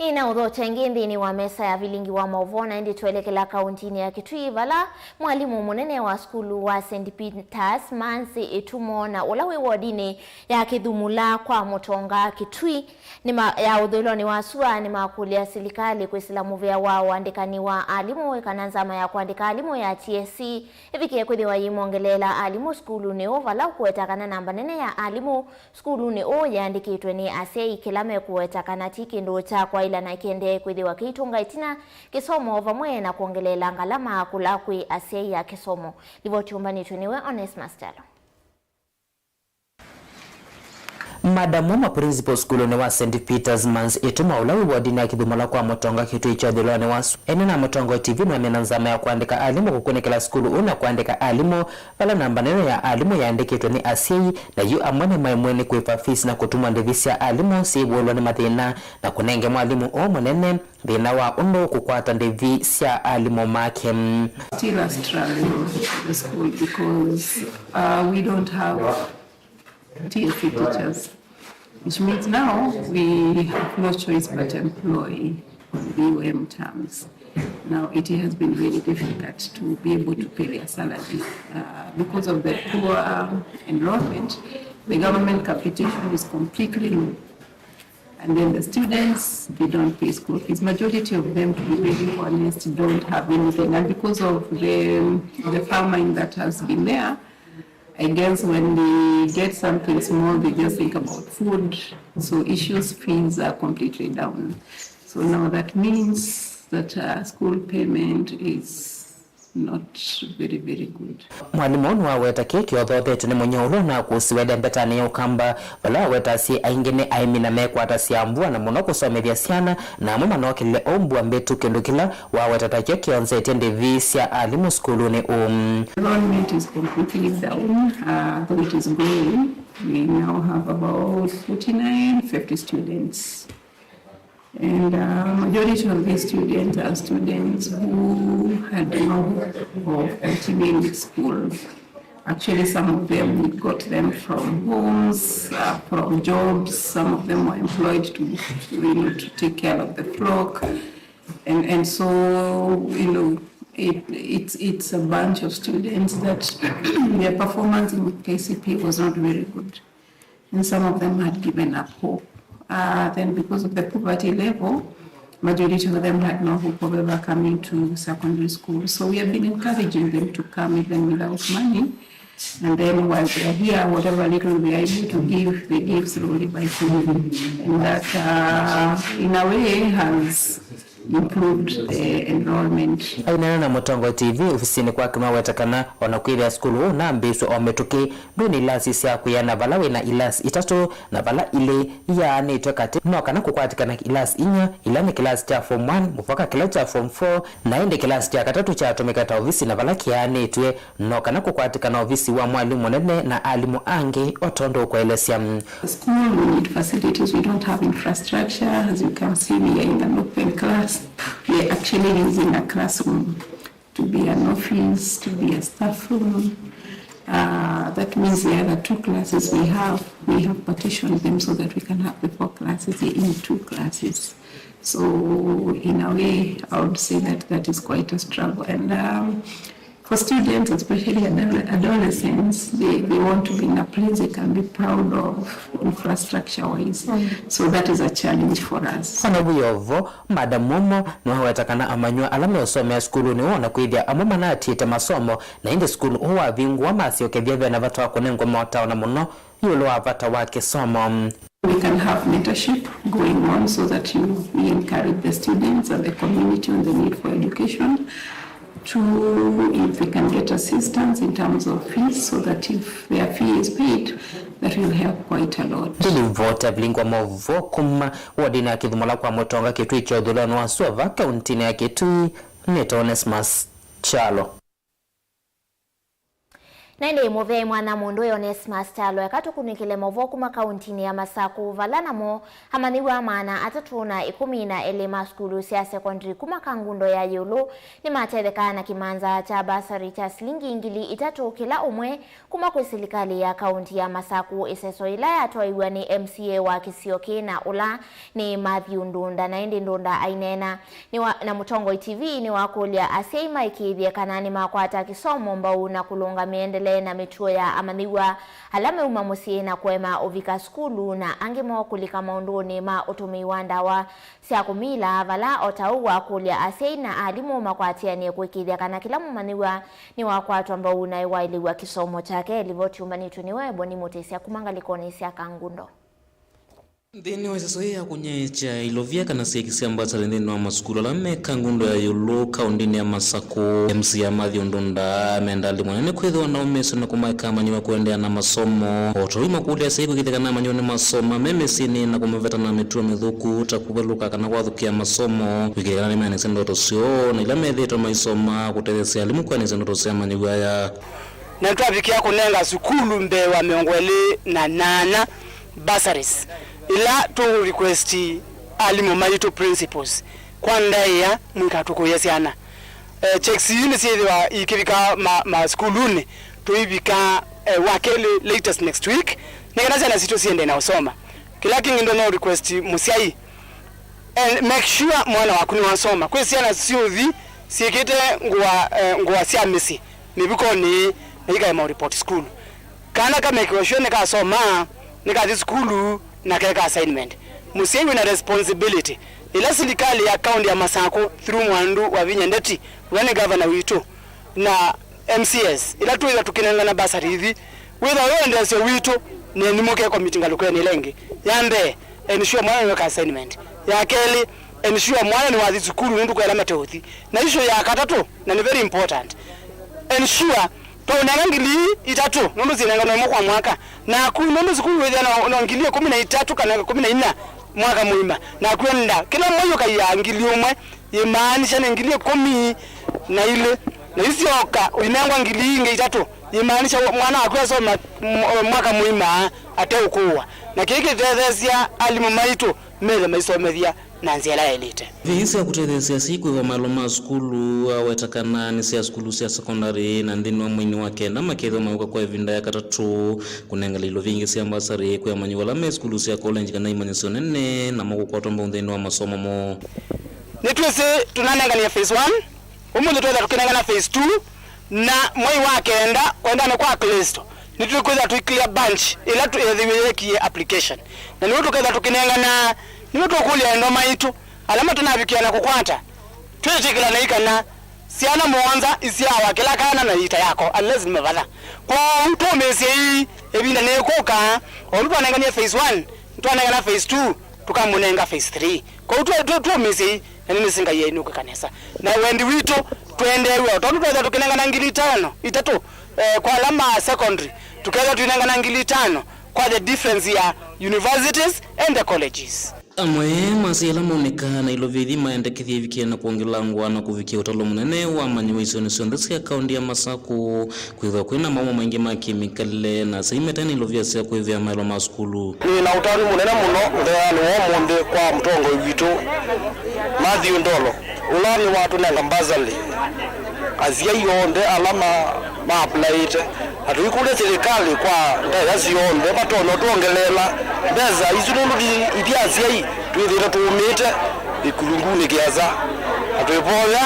Ĩna ũthokya ĩngĩ nthĩnĩ wa mesa ya vilingi wa maũvoo, na ĩndĩ twelekela kaũntinĩ ya Kitui, vala mwalimũ mũnene wa sukulu wa Saint Peter's, Mansi Ĩtumo, na ũla wĩ wodinĩ ya Kĩthumula kwa Mũtonga Kitui, nĩma-, ya ũthũĩlonĩ wa sua, nĩmakũlya silikalĩ kwĩsĩla mũvĩa wa ũandĩkani wa alimũ, ĩ kana nzama ya kũandĩka alimũ ya T S C ĩvikĩe kwĩthĩwa yĩmongeleela alimũ sukulunĩ ũũ, vala ũkũweta kana namba nene ya alimũ sukulunĩ ũũ yĩandĩkĩtwe nĩ asyai, kĩla mekũweta kana ti kĩndũ kya kwaĩla na kĩendee kwĩthĩwa kĩitũnga ĩtina kĩsomo vamwe na kwongeleela ngalama kũla kwĩ asyai ya kĩsomo. Livoti yũmbanĩtw'e nĩwe Onesmus Kyalo. Madamu ma principal sukulunĩ wa Saint Peter's, Mansi Ĩtumo, ũla wĩ wodinĩ ya Kĩthumula kwa Mũtonga Kitui kya ũthũĩlonĩ wa sua, ene na Mũtonga T V nĩmamina nzama ya kũandĩka alimũ kũkunĩkĩla sukulu ũũ na kũandĩka alimũ vala namba nene ya alimũ yaandĩkĩtwe nĩ asyai, na yu amwe nĩmaemwe nĩ kwĩva fees na kũtuma ndĩvi sya alimũ syĩvũĩlwa nĩ mathĩna, na kũnenge mwalimũ ũũ mũnene thĩna wa ũndũ kũkwata ndĩvi sya alimũ make. Still a struggle for the school because, uh, we don't have T S C teachers, which means now we have no choice but employ on B O M terms. Now it has been very difficult to be able to pay their salaries, uh, because of the poor enrollment. The government capitation is completely low. And then the students, they don't pay school fees. Majority of them, to be very honest, don't have anything. And because of the, the famine that has been there, I guess when they get something small, they just think about food. So issues, fees are completely down. So now that means that, uh, school payment is not very, very good. Mwalimũ ũũ nĩwaweta kĩĩ kĩothoothetwe nĩ mũnyao ũla ũnakũsiwe lembetanĩ ya Ũkamba, vala waweta asyai aingĩ nĩ aĩmi na mekwatasya mbua na mũno kũsomethya syana, na amwe manookĩlile o mbua mbĩtu, kĩndũ kĩla waweta takyo kĩonzetye ndĩvi sya alimũ sukulunĩ ũũ. Enrollment is completely down, uh, though it is growing. We now have about forty-nine, fifty students. And uh, majority of these students are students who had no hope of continuing with school. Actually, some of them, we got them from homes, uh, from jobs. Some of them were employed to, to, you know, to take care of the flock. And, and so, you know, it, it's, it's a bunch of students that their performance in K C P E was not very good. And some of them had given up hope. Uh, then because of the poverty level, majority of them had no hope of ever coming to secondary school. So we have been encouraging them to come even without money. And then while they are here, whatever little we are able to give, they give slowly by slowly. And that, uh, in a way, has improved the enrollment. Aineena na Mũtongoi T V ofisinĩ kwake maweta kana o na kwĩthĩa sukulu ũũ ũnambĩĩsw'e o mĩtũkĩ, ndwĩ na ilasi sya kwĩana vala wĩ na ilasi itatũ na vala ilĩ iyaanĩtw'e katĩ, no kana kũkwatĩkana ilasi inya, ila nĩ kĩlasi kya form one mũvaka kĩla kya form four, na ĩndĩ kĩlasi kya katatũ kyatũmĩka ta ovisi na vala kĩyaanĩtw'e, no kana kũkwatĩkana ovisi wa mwalimũ mũnene na alimũ angĩ, o tondũ ũkũelesya. School, we need facilities. We don't have infrastructure. As you can see, we are in an open class. We are actually using a classroom to be an office, to be a staff room. Uh, that means the other two classes we have, we have partitioned them so that we can have the four classes in two classes. So in a way, I would say that that is quite a struggle. And um, for students, especially adole-, adolescents, they, they want to be in a place they can be proud of infrastructure-wise. Mm. So that is a challenge for us. O na wĩ o vo, Madam Momo nĩwaweta kana amanyĩw'a ala meũsomea sukulunĩ ũũ na kwĩthĩa amwe manatiĩte masomo, na ĩndĩ sukulu ũũ wavingũwa masyokethya ve na vata wa kũnengwa motao na mũno ĩũlũ wa vata wa kĩsomo. We can have mentorship going on so that you, we encourage the students and the community on the need for education. Two, if they can get assistance in terms of fees so that if their fee is paid, that will help quite a lot. Ndilivota vilingwa mauvo kuma wodini ya Kithumula kwa Mũtonga Kĩtui kya ũthũlonĩ wa Suva, kauntinĩ ya Kĩtui, nĩta Onesmus Kyalo. Na ĩndĩ mũvea mwana mũndũ Onesmus Kyalo, eka tũkunĩkĩle maũvoo kuma kauntinĩ ya Masakũ, vala namo amanyĩw'a maana atatũ na ĩkũmi na elĩ ma sukulu sya sekondari kuma Kangundo ya ĩũlũ nĩmatethekaa na kĩmanza kya basari kya silingi ngili itatũ kĩla ũmwe kuma kwĩ silikalĩ ya kaunti ya Masakũ, ĩseso yĩla yatwaiw'a nĩ M C A wa kĩsio kĩĩ na ũla nĩ Matthew Ndunda. Na ĩndĩ Ndunda aineena nĩwa, na Mũtongoi T V nĩwakũlya asyai maĩkĩĩthye kana nĩmakwata kĩsomo mbau na kũlũnga mĩendele na mĩtuo ya amanyĩw'a ala meuma mũsyĩ na kũema ũvika sukulu, na angĩ moo kũlika maũndũnĩ ma ũtũmĩi wa ndawa sya kũmila, vala o ta ũu wakũlya asyai na alimũ makwatĩanĩe kũĩkĩĩthya kana kĩla mũmanyĩw'a nĩwakwatwa mbau na ewaĩlĩw'a kĩsomo kyake. Livoti yũmbanĩtw'e nĩwe Boni Mũtĩsya kuma ngalĩkonĩ sya Kangundo. Nthĩnĩ wa ĩseso yĩĩ ya kũnyaĩĩkya ilovia kana syeki sya mbasarĩ nthĩnĩ wa masukulu ala me Kangundo ya ĩũlũ kaũndĩnĩ ya Masakũ, M C A Matthew Ndunda amenda alimũ anene kwĩthĩwa na ũmĩsyo na kũmaeka amanyĩw'a kũendeea na masomo, o ta ũu makũlya asyai kũĩkĩĩthya kana amanyĩw'a nĩmasoma me mĩsyĩnĩ na kũmaveta na mĩtuo mĩthũku ta kũvelũka kana kwathũkĩa masomo, kũĩkĩĩthya kana nĩmeanĩsya ndoto syoo na ila methĩĩtwe maisoma, kũtetheesya alimũ kweanĩsya ndoto sya amanyĩw'a aya. Na nĩtwavikĩa kũnenga sukulu mbee wa mĩongo ĩlĩ na nana bursaries, ila tũ request alimũ maitũ, principals, kwa ndaĩa mũikatũkũĩe syana. Eh, checks ii nĩsyĩthĩwa ikĩvika ma, masukulunĩ, tũivika, eh, wa kelĩ latest next week, nĩ kana syana sitũ siendee na ũsoma. Kĩla kĩngĩ ndonya request mũsyai, and make sure mwana waku nĩwasoma. Kwĩ syana syũthi syĩkĩte ngũa, eh, ngũa sya mĩsyĩ mĩvukonĩ na ikaema ũripoti sukulu. Kana ka make sure nĩkasoma, nĩkathi sukulu na keka assignment. Mũsyai wĩna responsibility. Ĩla silikalĩ ya kaũntĩ ya Masakũ through Mwandu Wavinya Ndeti, ũla nĩ gavana witũ, na M C As, ila twĩthwa tũkĩnengana basari ithi, wĩthwa wĩ wendeesyo witũ, nĩ nĩmũke komiti ngalũkenĩ ĩla ĩngĩ. Ya mbee, ensure mwana nĩweka assignment. Ya kelĩ, ensure mwana nĩwathi sukulu nũndũ kwĩ ala mateũthi. Na issue ya katatũ, na nĩ very important, ensure twaũnenga ngili ii itatũ nũndũ syĩnenganwa ĩmwe kwa mwaka. Naku nũndũ sukulu wĩthĩa no, no ngili ĩkũmi na itatũ kana ĩkũmi na inya mwaka mũima, naku enda kĩla mwei ũkaiaa ngili ũmwe, yĩmaanisha nĩ ngili ĩkũmi na ilĩ, na isyoka ũinengwa ngili ingĩ itatũ, yĩmaanisha mwana waku asoma m-, mwaka mũima ateũkũũa. Na kĩĩ kĩtetheesya alimũ maitũ methe maisomethya na nzĩa ĩla yaĩlĩte. Ivĩĩ sya kũtetheesya asyai kwĩva maelo ma sukulu aweta kana nĩ sya sukulu sya sekondalĩ, na nthĩnĩ wa mweinĩ wa kenda makethĩwa mayũka kwa ĩvinda ya katatũ kũnenga ilũvi ingĩ sya mbasarĩ kwĩ amanyĩw'a ala me sukulu sya college kana imanyĩsyo nene namo kũkwatwa mbau nthĩnĩ wa masomo moo. Nĩtwĩsĩ tũnanenganie phase one, ũmũnthĩ twĩtha tũkĩnengana phase two, na mwei wa kenda kwendanĩ kwa Kristo nĩtũkwĩtha tũikĩlya bunch ĩla ĩthĩwe yekie application, na nĩw'o tũketha tũkĩnengana, nĩw'o tũkũlya endo maitũ ala matanavikĩa na kũkwata. Twĩtĩkĩlanei kana syana mũonza isyawa kĩla kana na ita yako, unless nĩ mavatha. Kwoou tũmĩĩsyei ĩvinda nĩkũka, o ũndũ twanenganie phase one, nĩtwanengana phase two, tũkamũnenga phase three. Kwoou tũ- tũ- tũmĩĩsyei, na nĩnĩsĩ Ngai ainũkĩka nesa. Na wendi witũ twendeew'a, o tondũ twetha tũkĩnengana ngili itano, itatũ, eh, kwa ala ma secondary, tũketha tũinengana ngili itano kwa the difference ya universities and the colleges. Amwe ma asyai ala maũnĩkaa na ilũvi ithi maendekethya ivikĩe na kwongelangwa na kũvikĩa ũtalo mũnene wa amanyĩw'a isionĩ syonthe sya kaũnti ya Masakũ, kwĩthĩwa kwĩna maũma maingĩ ma kĩmĩkalĩle, na asyai mete na ilũvi asya kwĩvĩa maelo ma sukulu. Nĩ na ũtanu mũnene mũno mũthenyanĩ wa ũmũnthĩ kwa mũtongoi witũ, Matthew Ndolo, ũla nĩwatũnenga mbasarĩ. Asyai onthe ala ma- maaplaĩte, na tũikũlya silikalĩ kwa ndaĩa syonthe matonya ũtwongeleela mbesa isu, nũndũ ti- ithyĩ asyai twĩthĩĩtwe tũũmĩte ĩkulungunĩ kĩasa, na twĩvoya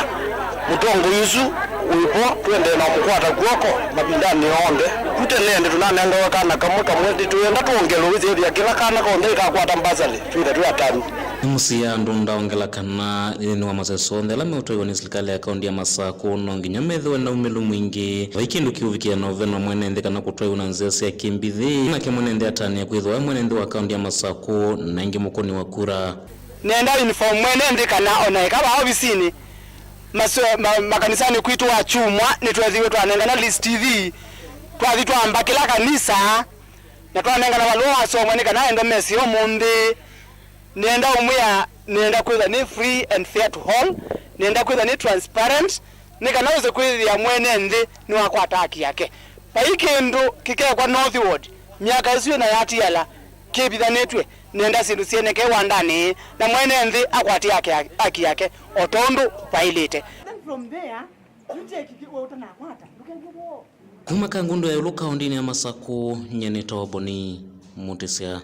mũtongoi ũsu wĩvo tũendee na kũmũkwata kw'oko mavindanĩ onthe. Ku tene ĩndĩ tũnanengawe kana kamwe kamwe. Nĩtwĩenda twongelwe wĩsĩthĩa kĩla kana konthe ĩkakwata mbasarĩ twĩthe twĩ atanu. Nĩ mũsyaa Ndunda aongela kana nthĩnĩ wa maseso onthe ala meũtwaiwa nĩ silikalĩ ya kaũnti ya Masakũ, no nginya methĩwe na umĩlu mwingĩ. Vai kĩndũ kĩũvikĩa na ũveno mwene nthĩ kana kũtwaiwa na nzĩa sya kĩmbithĩ. Nake mwene nthĩ atany'a kwĩthĩwa e mwene nthĩ wa kaũnti ya Masakũ na ĩngĩ mũkũni wa kura. Nenda inform mwene nthĩ kana o na ĩka vaa ovisinĩ, maso- ma- makanisanĩ kwitũ wa kyumwa nĩtwethiwe twanengana list ithi, twathi twamba kĩla kanisa na twanengana valũa wasomwa nĩ kana endo mesĩ ũmũnthĩ. Nĩenda ũmwĩa, nĩenda kwĩthwa nĩ free and fair to all, nĩenda kwĩthwa nĩ transparent, nĩ kana wĩse kwĩthĩa mwene nthĩ nĩwakwata haki yake. Vai kĩndũ kĩkekwa North Ward myaka ĩsu ĩna yatiala kĩvithanĩtw'e, nĩenda syĩndũ syoneke wandanĩ, na mwene nthĩ akwate haki ya- haki yake o tondũ vaĩlĩte. Then from there, you take it, we ũtanakwata, ndũkethĩe woo. Kuma Kangundo ya ĩũlũ kaũndĩnĩ ya Masakũ, nyie nĩtawa Boni Mũtĩsya.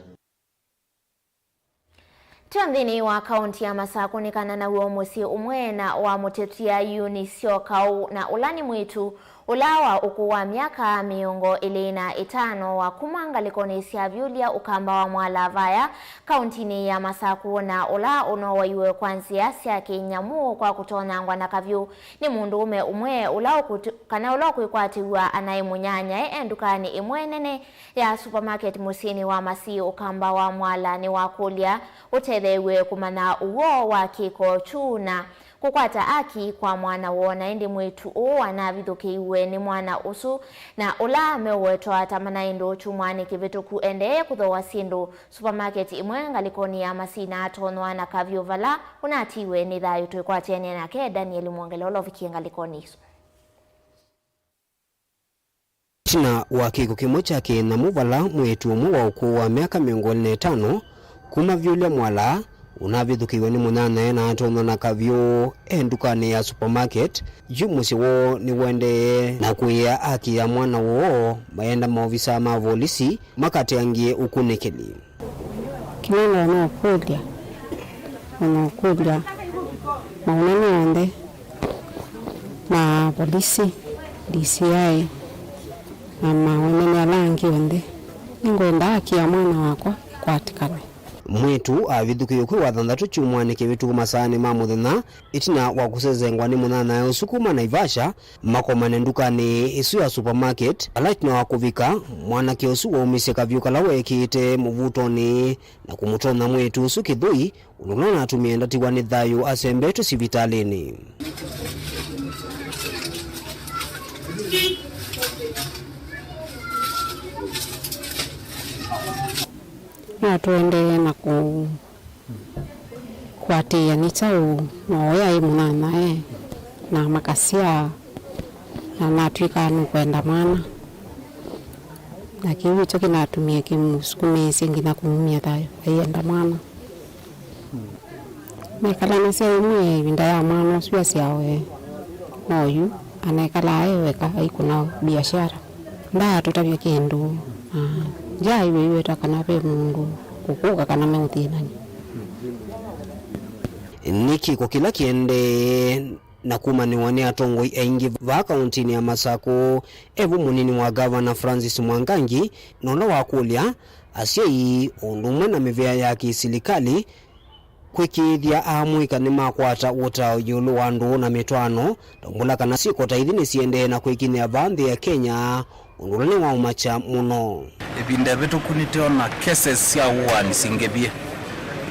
Tyo nthĩnĩ wa kaũntĩ ya Masakũ nĩ kana naw'o mũsyĩ ũmwe na wa mũtetia Eunice Syokau, na ũla nĩ mwĩĩtu ũla wa ũkũũ wa myaka mĩongo ĩlĩ na ĩtano wa kuma ngalĩkonĩ sya Vyũlya Ũkamba wa Mwala vaya kaũntĩnĩ ya Masakũ, na ũla ũnowaiwe kwa nzĩa sya kĩnyamũ kwa kũtonyangwa na kavyũ nĩ mũndũũme ũmwe ũla ũkũtũ- kana ũla ũkwĩkwatĩw'a anaĩ mũnyanyae e ndukanĩ ĩmwe nene ya supermarket mũsyĩnĩ wa Masii Ũkamba wa Mwala nĩwakũlya ũtetheew'e kũmanya ũw'o wa kĩko kyu na kũkwata aki kwa mwana woo. Na ĩndĩ mwĩĩtu ũũ anavithũkĩiwe nĩ mwana ũsu, na ũla meũwetwa ta manaĩ ndũũ kyumwanĩ kĩvĩtũku endee kũthooa syĩndũ supermarket ĩmwe ngalĩkonĩ ya Masii na atonywa na kavyũ vala ũnatiiwe nĩ thayũ. Twĩkwatĩanĩa nake Daniel Mwongele ũla ũvikie ngalĩkonĩ isu. Ĩtina wa kĩko kĩmwe kya kĩnyamũ vala mwĩĩtu ũmwe wa ũkũũ wa myaka mĩongo ĩlĩ na ĩtano kuma Vyũlya Mwala ũnavithũkĩiwe nĩ mũnyanyae na atonywa na kavyũ e ndukanĩ ya supermarket yu mũsyĩ woo nĩwendee na kũĩĩa aki ya mwana woo, mayenda maovisa ma volisi makateangie ũkunĩkĩli. Kĩla ndonya ũkũlya, ndonya ũkũlya maũnene onthe ma polisi, D C I, na maũnene ala angĩ onthe. Nĩngwenda haki ya mwana wakwa ĩkwatĩkane. Mwĩĩtu avithũkĩiwe kwĩ Wathanthatũ kyumwanĩ kĩvĩtũku masaanĩ ma mũthenya, ĩtina wa kũsesengwa nĩ mũnyanyae ũsu kuma Naivasha, makomane ndukanĩ ĩsu ya supermarket, vala ĩtina wa kũvika, mwanake ũsu waumisye kavyũ kala weekĩĩte mũvutonĩ na kũmũtonya mwĩĩtu ũsu kĩthũi, ũndũ ũla ũnatumie ndatiwa nĩ thayũ asembetwe sivitalĩnĩ. No tũendee na kũ- kũatĩĩa nĩ kyaũ, no ũyaĩ mũnyanyae, na makasyaa, na natw'ĩkaa nũkwenda mwana. Na kĩu nĩkyo kĩnatumie kĩmũsukumĩĩsye nginya kũmumya thayũ, aienda mwana. Nekalanasya ĩmwe ĩvinda ya mwana ũsu asyawe, na oyu anekalaa e weka aikũna biashara. Ndaatũtavya kĩndũ, na ndyaaiw'a iweta kana ve mũndũ ũkũka kana meũthĩnany'a. Nĩ kĩko kĩla kĩendee na kumanĩwa nĩ atongoi aingĩ vaa kaũntĩnĩ ya Masakũ, e vu mũnini wa Gavana Francis Mwangangi, na ũla wakũlya asyai o ũndũ ũmwe na mĩvĩa ya kĩsilikalĩ kwĩkĩĩthya amũika nĩmakwata ũtao ĩũlũ wa ndũũ na mĩtwaano, ta ũmbũla kana syĩko ta ithi nĩsiendee na kwĩkinyĩa vaa nthĩ ya Kenya, ũndũ ũla nĩwaumakya mũno. Ĩvinda ĩvĩtũku nĩtweona cases sya ũaani singĩvie.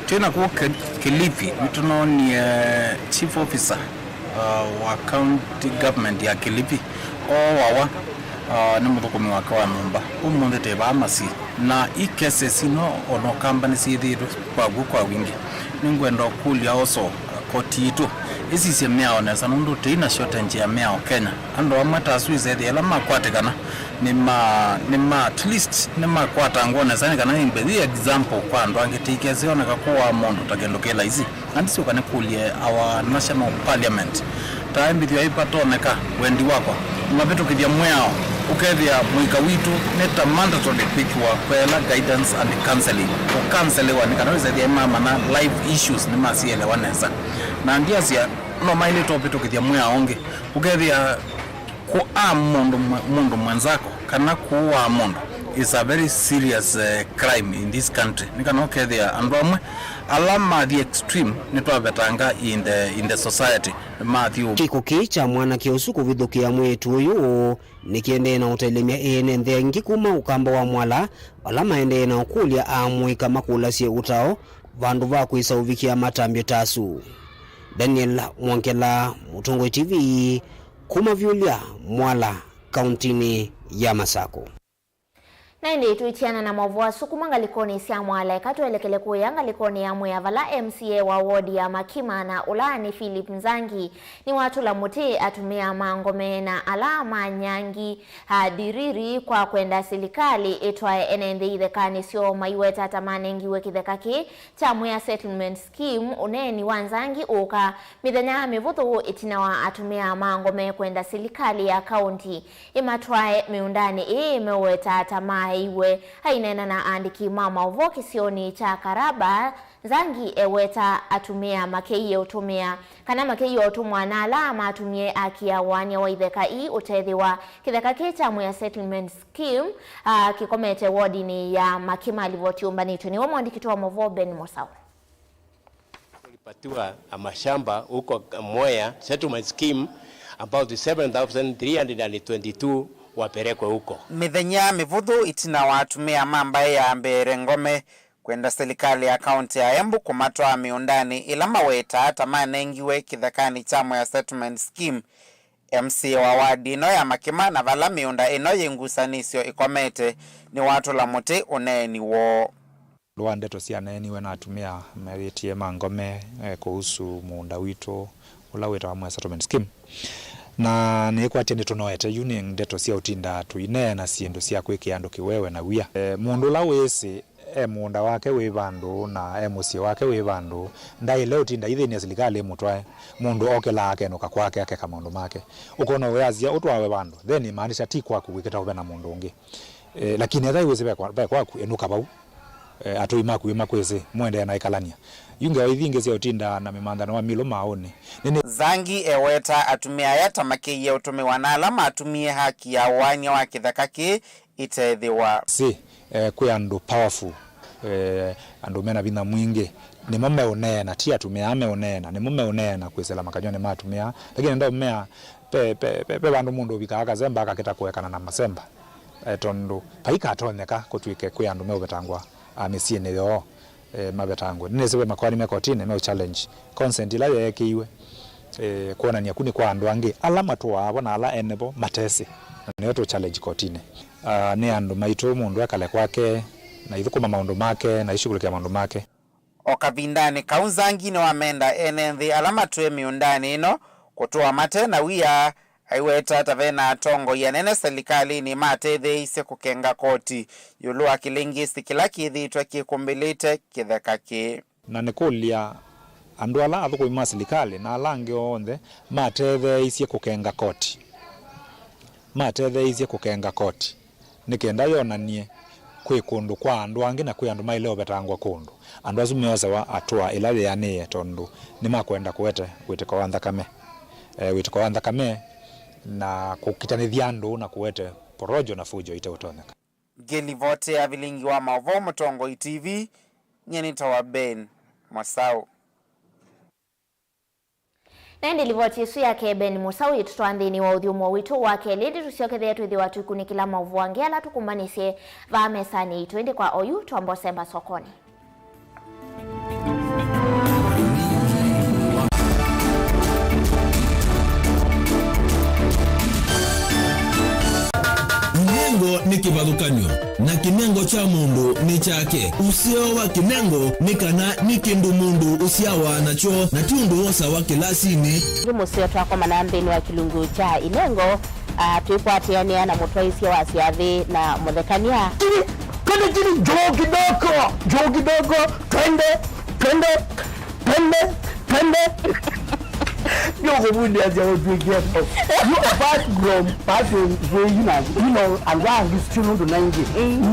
Twĩ na kũu Ki-, Kilifi, nĩtũnoonie chief officer, uh, wa county government ya Kilifi, ooawa, uh, nĩ mũthũkũmi wake wa nyũmba. Ũmũnthĩ twĩ vaa Masii. Na i cases ino o na Ũkamba nĩsyĩthĩĩtwe kwaw'o kwa wingĩ. Nĩngwenda ũkũlya oso, koti yitũ ĩsisye mĩao nesa, nũndũ tũi na shortage ya mĩao Kenya. Andũ amwe ta asu ĩsethĩa ĩla makwatĩkana nĩ ma, nĩ ma, at least nĩmakwatangwa nesa, nĩ kana nĩmbe yĩ example kwa andũ angĩ, tĩikese oneka kũaa mũndũ ta kĩndũ kĩ laisi. Na ndĩsyoka nĩkũlye our national parliament, ta embĩthĩwa ĩpatoneka wendi wakwa, mavĩtũkĩthya mwĩao, ũkethĩa mũika witũ nĩ ta mandatory kwĩkĩwa kwela guidance and counseling, kũkanseliwa nĩ kana wĩsethĩa mamana life issues nĩmasielewa nesa. Na ndiasya no maĩlĩte ũvĩtũkĩthya mwĩao ũngĩ, ũkethĩa kũaa mũndũ mwe-, mũndũ mwenzako kana kũaa mũndũ is a very serious, eh, crime in this country. Nĩ kana ũkethĩa andũ amwe ala mathi extreme nĩtwavetanga in the, in the society, mathi ũ- Kĩko kĩĩ kya mwanake ũsu kũvithũkĩa mwĩĩtu ũyũ nĩkĩendee na ũtelemya ene nthĩ aingĩ kuma Ũkamba wa Mwala, vala maendee na ũkũlya amũika makũlasye ũtao vandũ va kwĩsa ũvikĩa matambya ta asu. Daniel Mwongela, Mũtongoi T V, kuma Vyũlya, Mwala, kaũntĩnĩ ya Masakũ. Na ĩndĩ twĩtiana na maũvoo asu kuma ngalĩkonĩ sya Mwala, eka twelekele kũya ngalĩkonĩ ya Mwea, vala M C A wa ward ya Makima na ũla nĩ Philip Nzangi nĩwatũla mũtĩ atumĩa ma ngome na ala ma nyangi a ndiriri kwa kwenda silikalĩ ĩtwae ene nthĩ ithekanĩ syoo maiweta ta manengiwe kĩtheka kĩĩ kya Mwea Settlement Scheme. Ũneeni wa Nzangi ũũka mĩthenya mĩvũthũ ĩtina wa atumĩa ma ngome kwenda silikalĩ ya kaũnti ĩmatwae mĩũndanĩ ĩĩ meũweta ta maaĩiwe. Aineena na aandĩki ma maũvoo kĩsionĩ kya Karaba, Nzangi eweta atumĩa makĩie ũtũmĩa kana makĩie ũtũmwa na ala matumie akĩa ũany'a wa itheka ii ũtethĩwa. Kĩtheka kĩĩ kya Mwea Settlement Scheme, ah, kĩkomete wodinĩ ya Makima. Livoti yũmbanĩtw'e nĩwe mwandĩki witũ wa maũvoo Ben Mosau. Walipatiwa mashamba huko Mwea Settlement Scheme, about seven thousand three hundred and twenty-two wapelekwe huko. Mĩthenya mĩvũthũ ĩtina wa atumĩa ma mbaĩ ya Mbeere Ngome kwenda silikalĩ ya kaũntĩ ya Embu kũmatwaa mĩũndanĩ ĩla mawetaa ta manengiwe kĩthekanĩ kya Mwea Settlement Scheme, M C A wa ward ĩno ya Makima na vala mĩũnda ĩno yĩ ngusanĩsyo ĩkomete nĩwatũla mũtĩ ũneeni woo. Ũndũ wa ndeto syaneeniwe na atumĩa mewĩtie ma Ngome, eh, kũhusu mũũnda witũ ũla wĩtawa Mwea Settlement Scheme. Na nĩkwatya nĩtũnoete, yu nĩ ndeto sya ũtinda tũineena syĩndũ sya kwĩkĩa andũ kĩwewe na wia. Eh, mũndũ ũla wĩsĩ e mũũnda wake wĩ vandũ na e mũsyĩ wake wĩ vandũ, ndaĩle ũtinda aithĩny'a silikalĩ ĩmũtwae. Mũndũ okĩlaa akenũka kwake akeka maũndũ make. Ũkona ũyasya ũtwawe vandũ, then imaanisha ti kwaku wĩkĩta ũve na mũndũ ũngĩ. Eh, lakini ethĩwa wĩsĩ ve kwa-, ve kwaku, enũka vau. Eh, atũi maku ĩ makwĩsĩ, mũendee na ĩkalany'a. Yu ngewa ithi ingĩ sya ũtinda na mĩmanthano wa milũ maaũnĩ. Nĩnĩ- Nzangi eweta atumĩa aya ta makĩie ũtũmĩwa na ala matumie haki ya ũany'a wa kĩtheka kĩĩ ĩtethĩwa. Sĩ, eh, kwĩ andũ powerful, eh, andũ mena vinya mwingĩ, nĩmo meũneena, ti atumĩa aa meũneena, nĩmo meũneena kwĩsĩla makanyw'anĩ ma atumĩa aa. Lakini ndaũmea, pe, pe, pe, pe vandũ mũndũ ũvikaa akasemba akakĩta kũekana na masemba. Eh, tondũ vaikatonyeka kũtw'ĩke kwĩ andũ meũvetangwa, ah, mĩsyĩnĩ yoo, eh, mavetangwe. Nĩnĩsĩ ve makoani me kotinĩ meũ challenge consent ĩla yeekĩiwe, eh, kwonany'a ku nĩ kwa andũ angĩ ala matũaa vo na ala ene vo matesĩ, na nĩyo tũ challenge kotinĩ. Ah, nĩ andũ maitũ mũndũ ekale kwake, na ithũkũma maũndũ make, na ishughulikia maũndũ make. O kavindanĩ kau, Nzangi nĩwamenda ene nthĩ ala matũe mĩũndanĩ ĩno kũtũa mate na wia, aiweta ta ve na atongoi anene silikalĩnĩ matetheeisye kũkenga koti ĩũlũ wa kĩlĩngĩsĩ kĩla kĩthĩĩtwe kĩkũmbĩlĩte kĩtheka kĩĩ. Na nĩkũlya andũ ala athũkũmi ma silikalĩ na ala angĩ onthe matetheeisye kũkenga koti, matetheeisye kũkenga koti nĩ kenda yonanie kwĩ kũndũ kwa andũ angĩ na kwĩ andũ maĩle ũvetangwa kũndũ. Andũ asu meosewa atũa ĩla yĩanĩe tondũ nĩmakwenda kũete wĩtĩko wa nthakame, eh, wĩtĩko wa nthakame na kũkitanĩthya andũ na kũete porojo na fujo iteũtonyeka. Ngĩlivoti ya vilingi wa maũvoo Mũtongoi T V, nyie nĩtawa Ben Mwasaũ. Na ĩndĩ livoti ĩsu yake Ben Mũsaũ yĩtũtwaa nthĩnĩ wa ũthyũmũo witũ wa kelĩ, ĩndĩ tũsyokethee twĩthĩwa tũikunĩkĩla maũvoo angĩ ala tũkũmbanĩsye vaa mesanĩ yitũ. Ĩndĩ kwa oyu, twamba ũsemba sokonĩ. Inengo nĩ kĩvathũkany'o, na kĩnengo kya mũndũ nĩ kyake. Ũseo wa kĩnengo nĩ kana nĩ kĩndũ mũndũ ũsyawa nakyo, na ti ũndũ wosawa kĩlasinĩ. Yu mũseo twakomana nthĩnĩ wa kĩlungu kya inengo, ah, twĩkwatĩanĩa na mũtwaĩsya wa syathĩ na mũthekany'a. Kĩlĩ, twende kĩlĩ, njoo kidogo, njoo kidogo, twende, twende, twende, twende. Ndio kuvundia za utuikia. You apart from passing way, you know, you know, and why are you still not ninety?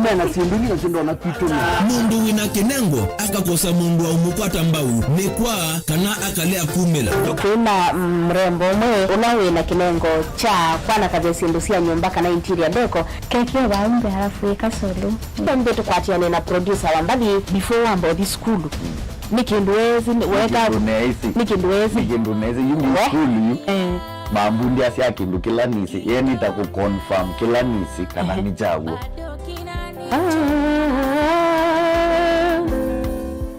Mena sindu ni sindu na kitu. Mũndũ wĩna kĩnengo akakosa mũndũ wa ũmũkwata mbau, nĩ kwa kana akalea kumĩla. Kwĩna mrembo ũmwe ũla wĩna kĩnengo kya kwanakavya syĩndũ sya nyũmba kana interior deco. Keke vaa mbee halafu ĩka solo. Mbee tũkwatĩane na producer wa mbathi. Before wamba ũthi sukulu, nĩ kĩndũ weesĩ, nĩ weka, nĩ kĩndũ weesĩ. Nĩ kĩndũ weesĩ. Nĩ kĩndũ neesĩ, yu ndi sukulu yu. Eh. Mambundĩasya kĩndũ kĩla nĩsĩ, ye nĩ ta kũ confirm kĩla nĩsĩ kana nĩ kyaw'o. Ah,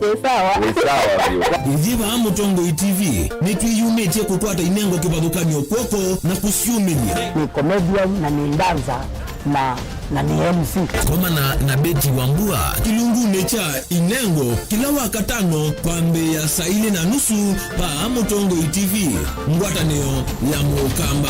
wĩ sawa. Wĩ sawa vyũ. Ithyĩ vaa Mũtongoi T V nĩtwĩyumĩtye kũkwata inengo kĩvathũkany'o kw'oko na kũsyũmĩlya. Nĩ comedian na nĩ dancer na, na nĩ M C. Komana na Betty Wambua kĩlungunĩ kya Inengo kĩla Wakatano kwambĩĩa saa ilĩ na nusu vaa Mũtongoi T V, ngwatanĩo ya Mũkamba.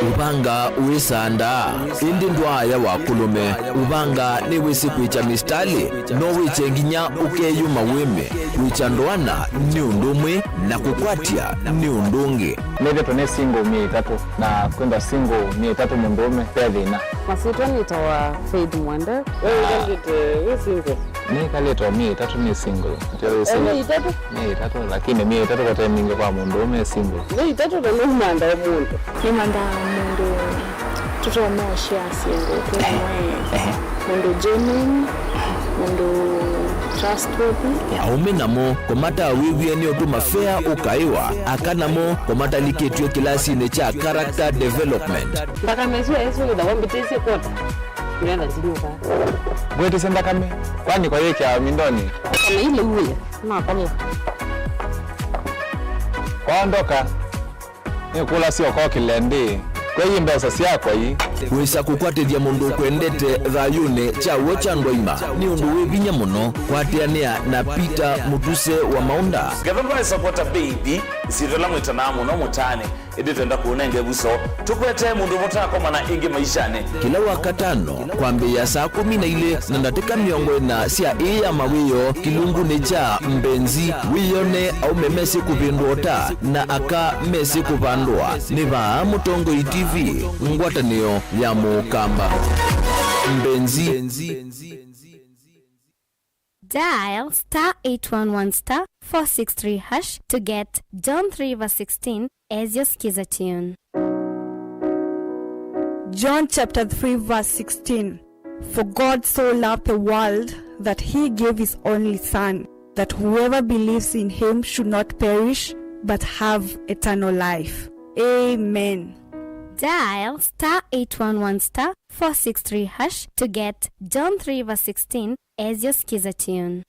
Ũvanga wĩsaa ndaa, ĩndĩ ndwaaya wa kũlũme. Ũvanga nĩwĩsĩ kwĩkya mĩsitalĩ, no wĩkye nginya ũkeyũma wĩme. Kwĩkya ndoana nĩ ũndũ ũmwe na kũkwatya nĩ ũndũ ũngĩ. Nĩthĩtwe nĩ single myei ĩtatũ, na kwĩthwa single myei ĩtatũ mũndũũme ve thĩna. Masyĩtwa nĩtawa Faith Mwende. Wĩkalĩte wĩ single? Nĩkalĩte o myei ĩtatũ nĩ single. Ndio wĩ single. Myei ĩtatũ? Myei ĩtatũ, lakini myei ĩtatũ vate mingĩ kwa mũndũũme e single. Myei ĩtatũ na nũmandaa mũndũ. Nĩmandaa mũndũ tũtonya ũshare syĩndũ twĩ hamwe. Ehe. Mũndũ genuine, mũndũ trustworthy. Aũme namo kũmataa wĩw'ĩe nĩ ũtũma fea ũkaĩwa, aka namo kũmatalikĩtw'e kĩlasinĩ kya character development. Nthakame ĩsu yaĩsũvĩtha wambĩtĩsye kota. Nĩgetha ndinyuka. Ngwĩtĩsye nthakame, kwani kwa yĩkĩawa mindonĩ? Nthakame ile uya, nakomia. Kwaondoka, nĩkũlasya ũkokĩle ndĩ, kwei mbesa syakwa ii. Wĩsa kũkwatĩthya mũndũ ũkwendete thayũnĩ kya w'o kya ndwaima nĩ ũndũ wĩ vinya mũno. Kwatĩanĩa na Peter Mũtuse wa Maũnda. Ngetha ndwaĩsa kwata mbeithi, syĩtwa ĩla mwĩtanaa mũno mũtaanĩ, ĩndĩ twenda kũũnenga ĩvuso. Tũkwetee mũndũ mũtakomana ĩngĩ maishanĩ. Kĩla Wakatano, kwambĩĩa saa kũmi na ilĩ na ndatĩka mĩongo ĩna sya ĩĩ ya mawĩoo kĩlungunĩ kya Mbenzi, wĩyone aũme mesĩ kũvĩndũa ũta na aka mesĩ kũvandũa. Nĩ vaa Mũtongoi T V, ngwatanĩo ya Mũkamba. Mbenzi. Dial star eight one one star four six three hash to get John three verse sixteen as your skiza tune. John chapter three verse sixteen. For God so loved the world that he gave his only Son, that whoever believes in him should not perish but have eternal life. Amen. Dial star eight one one star four six three hash to get John three verse sixteen as your skiza tune.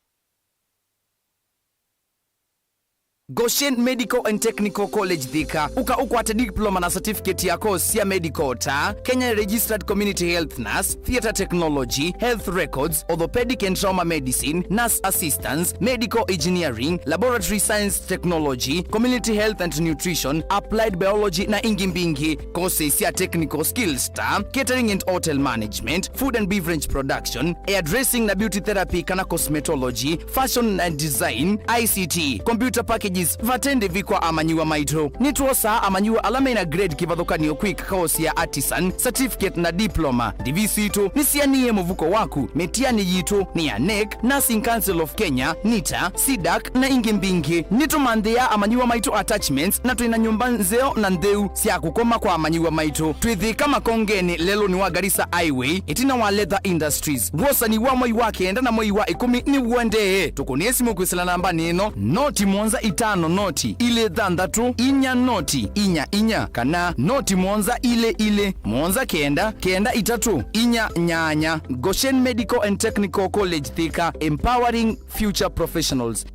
Goshen Medical and Technical College Thika. Ũka ũkwate diploma na certificate ya course sya medical ta Kenya Registered Community Health Nurse, Theatre Technology, Health Records, Orthopedic and Trauma Medicine, Nurse Assistance, Medical Engineering, Laboratory Science Technology, Community Health and Nutrition, Applied Biology na ingĩ mbingĩ. Courses sya technical skills ta Catering and Hotel Management, Food and Beverage Production, Hairdressing na Beauty Therapy kana Cosmetology, Fashion and Design, I C T, Computer Packages, vate ndĩvi kwa amanyĩw'a maitũ. Nĩtwosaa amanyĩw'a ala mena grade kĩvathũkany'o kwĩka course ya Artisan, Certificate na Diploma. Ndĩvi sitũ nĩsianĩe mũvuko waku. Mĩtiani yitũ nĩ ya NEC, Nursing Council of Kenya, NITA, CDAC na ingĩ mbingĩ. Nĩtũmanthĩaa amanyĩw'a maitũ attachments na twĩ na nyũmba nzeo na ntheu sya kũkoma kwa amanyĩw'a maitũ. Twĩ Thika Makongenĩ, lelũnĩ wa Garissa Highway, ĩtina wa Leather Industries. Wosani wa mwei wa kenda na mwei wa ĩkũmi nĩw'o ndee. Tũkũnĩe simũ kwĩsĩla nambanĩ ĩno, noti mũonza itano noti ilĩ thanthatũ inya noti inya inya kana noti mũonza ilĩ ilĩ mũonza kenda kenda itatũ inya nyanya. Goshen Medical and Technical College Thika, empowering future professionals.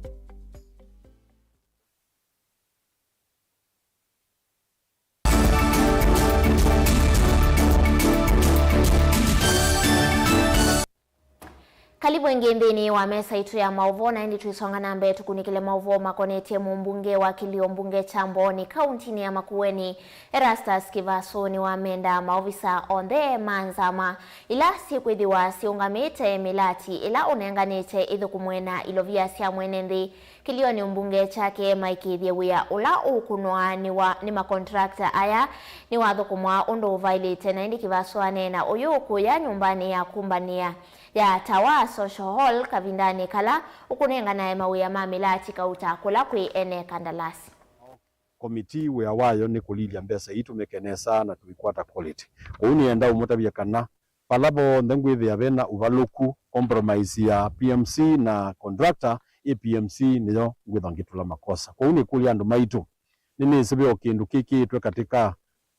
Kalivu ĩngĩ nthĩnĩ wa mesa itũ ya maũvoo, na ĩndĩ twĩsonga na mbee tũkunĩkĩle maũvoo makonetye mũmbunge wa kĩlio mbunge kya Mbooni kauntinĩ ya Makueni, Erastus Kĩvasũ, nĩwamenda maovisa onthe ma nzama ila syĩkwĩthĩwa syĩũngamĩte mĩlati ĩla ũnenganĩte ĩthũkũmwe na ilovia sya mwene nthĩ kĩlionĩ mbunge kyake maĩkĩĩthye wĩa ũla ũkũnwa nĩ wa, nĩ makontrakta aya nĩwathũkũmwa ũndũ ũvaĩlĩte, na ĩndĩ Kĩvasũ aneena ũyũ kũya nyũmbanĩ ya kũmbanĩa ya Tawa Social Hall kavindanĩ kala ũkũnenganae mawĩa ma mĩlati kauta kũla kwĩ ene kandalasi. Committee wĩa wayo nĩ kũlilya mbesa ii tũmĩke nesa na tũikwata quality. Kwoou nĩenda ũmũtavya kana vala vonthe ngwĩthĩa vena ũvalũku, compromise ya P M C na contractor, ĩ P M C nĩyo ngwĩthwa ngĩtũla makosa. Kwoou nĩkũlya andũ maitũ, nĩnĩsĩ ve o kĩndũ kĩkĩĩtwe katika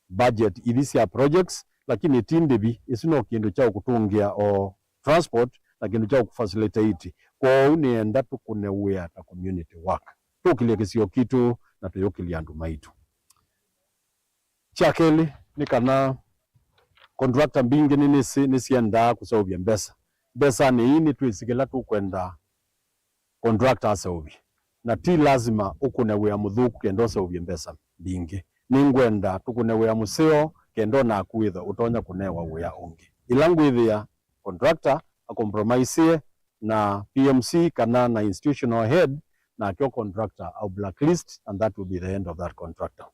budget ithi sya projects, lakini ti ndĩvi. Ĩsu no kĩndũ kya ũkũtũngĩa o transport na kĩndũ kya ũkũfacilitate. Kwoou nĩenda tũkũne wĩa ta community work, tũkĩlye kĩsio kitũ na tũyũkĩlya andũ maitũ. Kya kelĩ nĩ kana contractor mbingĩ nĩ, nĩsĩ, nĩsyendaa kũseũvya mbesa. Mbesanĩ ii nĩtwĩsĩ kĩla tũkwenda contractor aseũvye, na ti lasima ũkũne wĩa mũthũku kenda ũseũvye mbesa mbingĩ. Nĩngwenda tũkũne wĩa mũseo kenda onaku wĩthwe ũtonya kũnewa wĩa ũngĩ. Ĩla ngwĩthĩa contractor acompromisie na P M C kana na institutional head, nake o contractor au blacklist, and that will be the end of that contractor.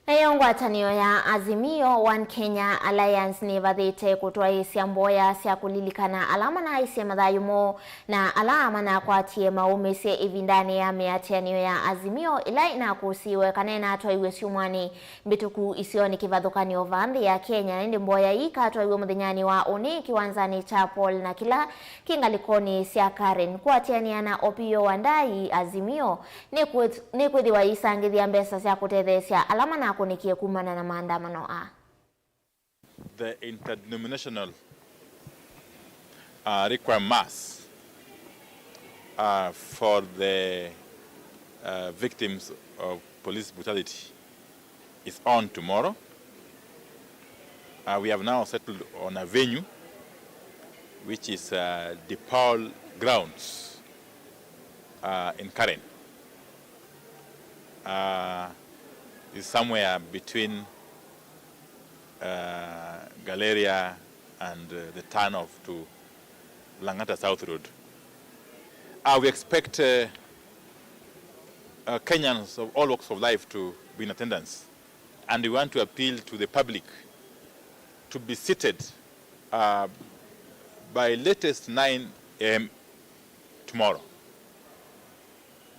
Nayo ngwatanĩo ya Azimio One Kenya Alliance nĩvathĩte kũtwaĩĩsya mboya sya kũlilikana ala manaaisye mathayũ moo na ala manakwatie maũmĩsye ĩvindanĩ ya mĩatĩanĩo ya Azimio ĩla ĩnakũsĩiwe kana ĩnatwaiwe syumwanĩ mbĩtũku isionĩ kĩvathũkany'o vaa nthĩ ya Kenya. Ĩndĩ mboya ii ikatwaiwe mũthenyanĩ wa ũnĩ kĩwanzanĩ kya Paul na kĩla kĩ ngalĩkonĩ sya Karen. Kũatĩanĩa na Opiyo Wandayi, Azimio nĩkwĩth-, nĩkwĩthĩwa yĩisangĩthya mbesa sya kũtetheesya ala manakũnĩkie kumana na maandamano aa. The interdenominational, uh, requiem mass, uh, for the, uh, victims of police brutality is on tomorrow. Uh, we have now settled on a venue, which is, uh, DePaul grounds, uh, in Karen. Uh, is somewhere between, uh, Galleria and, uh, the turn off to Lang'ata South Road. Uh, we expect, uh, uh, Kenyans of all walks of life to be in attendance, and we want to appeal to the public to be seated, uh, by latest nine a m tomorrow.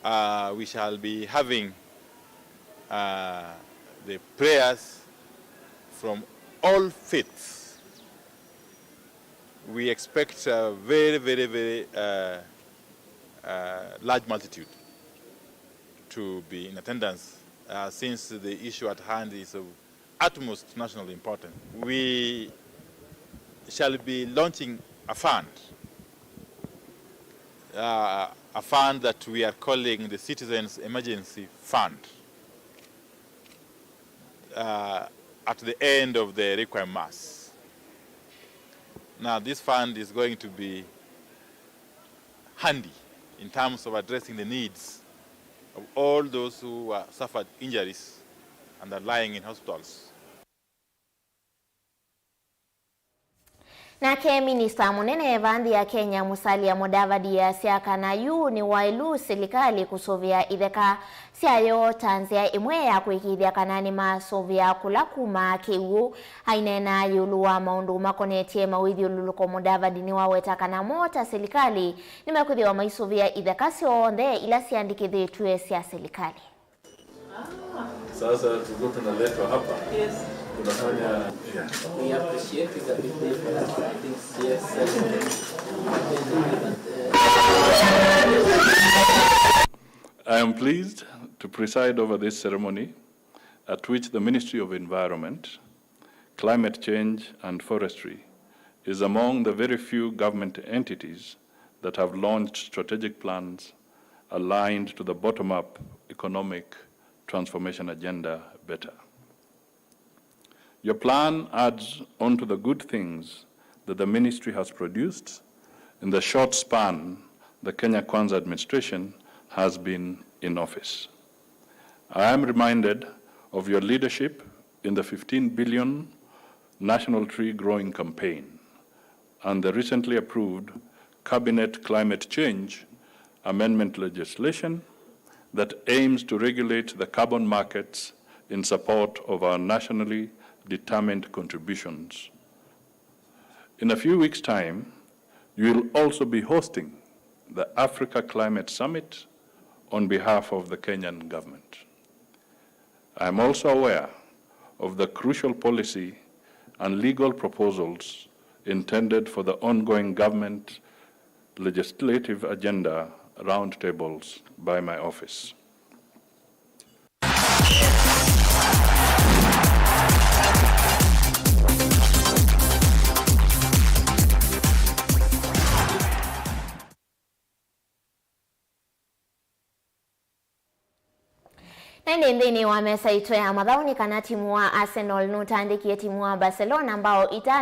Uh, we shall be having, uh, the prayers from all faiths. We expect a very, very, very, uh, uh, large multitude to be in attendance, uh, since the issue at hand is of utmost national importance. We shall be launching a fund, uh, a fund that we are calling the Citizens Emergency Fund, uh, at the end of the requirements. Now, this fund is going to be handy in terms of addressing the needs of all those who, uh, suffered injuries and are lying in hospitals. Nake minista mũnene va nthĩ ya Kenya, Musalia Mudavadi, easya kana yu nĩ waĩlu silikalĩ kũsũvĩa itheka syayo ta nzĩa ĩmwe ya kũĩkĩĩthya kana nĩmasũvĩa kũla kumaa kĩw'ũ. Aineena ĩũlũ wa maũndũ makonetye mawĩthyũlũlũko, Mudavadi nĩwaweta kana mo ta silikalĩ nĩmekwĩthĩwa maisũvĩa itheka syonthe ila syandĩkĩthĩtw'e sya silikalĩ. Sasa tulikuwa tunaletwa hapa. Yes. Tunafanya, yeah. We appreciate it a bit different. I think, yes, yes. I am pleased to preside over this ceremony at which the Ministry of Environment, Climate Change and Forestry is among the very few government entities that have launched strategic plans aligned to the bottom-up economic transformation agenda better. Your plan adds on to the good things that the ministry has produced in the short span the Kenya Kwanza administration has been in office. I am reminded of your leadership in the fifteen billion National Tree Growing Campaign and the recently approved Cabinet Climate Change Amendment legislation that aims to regulate the carbon markets in support of our nationally determined contributions. In a few weeks' time, you will also be hosting the Africa Climate Summit on behalf of the Kenyan government. I am also aware of the crucial policy and legal proposals intended for the ongoing government legislative agenda roundtables by my office. Na ĩndĩ nthĩnĩ wa mesa itũ ya mathaũ nĩ kana timu wa Arsenal nũtandĩkie timu wa Barcelona mbao ita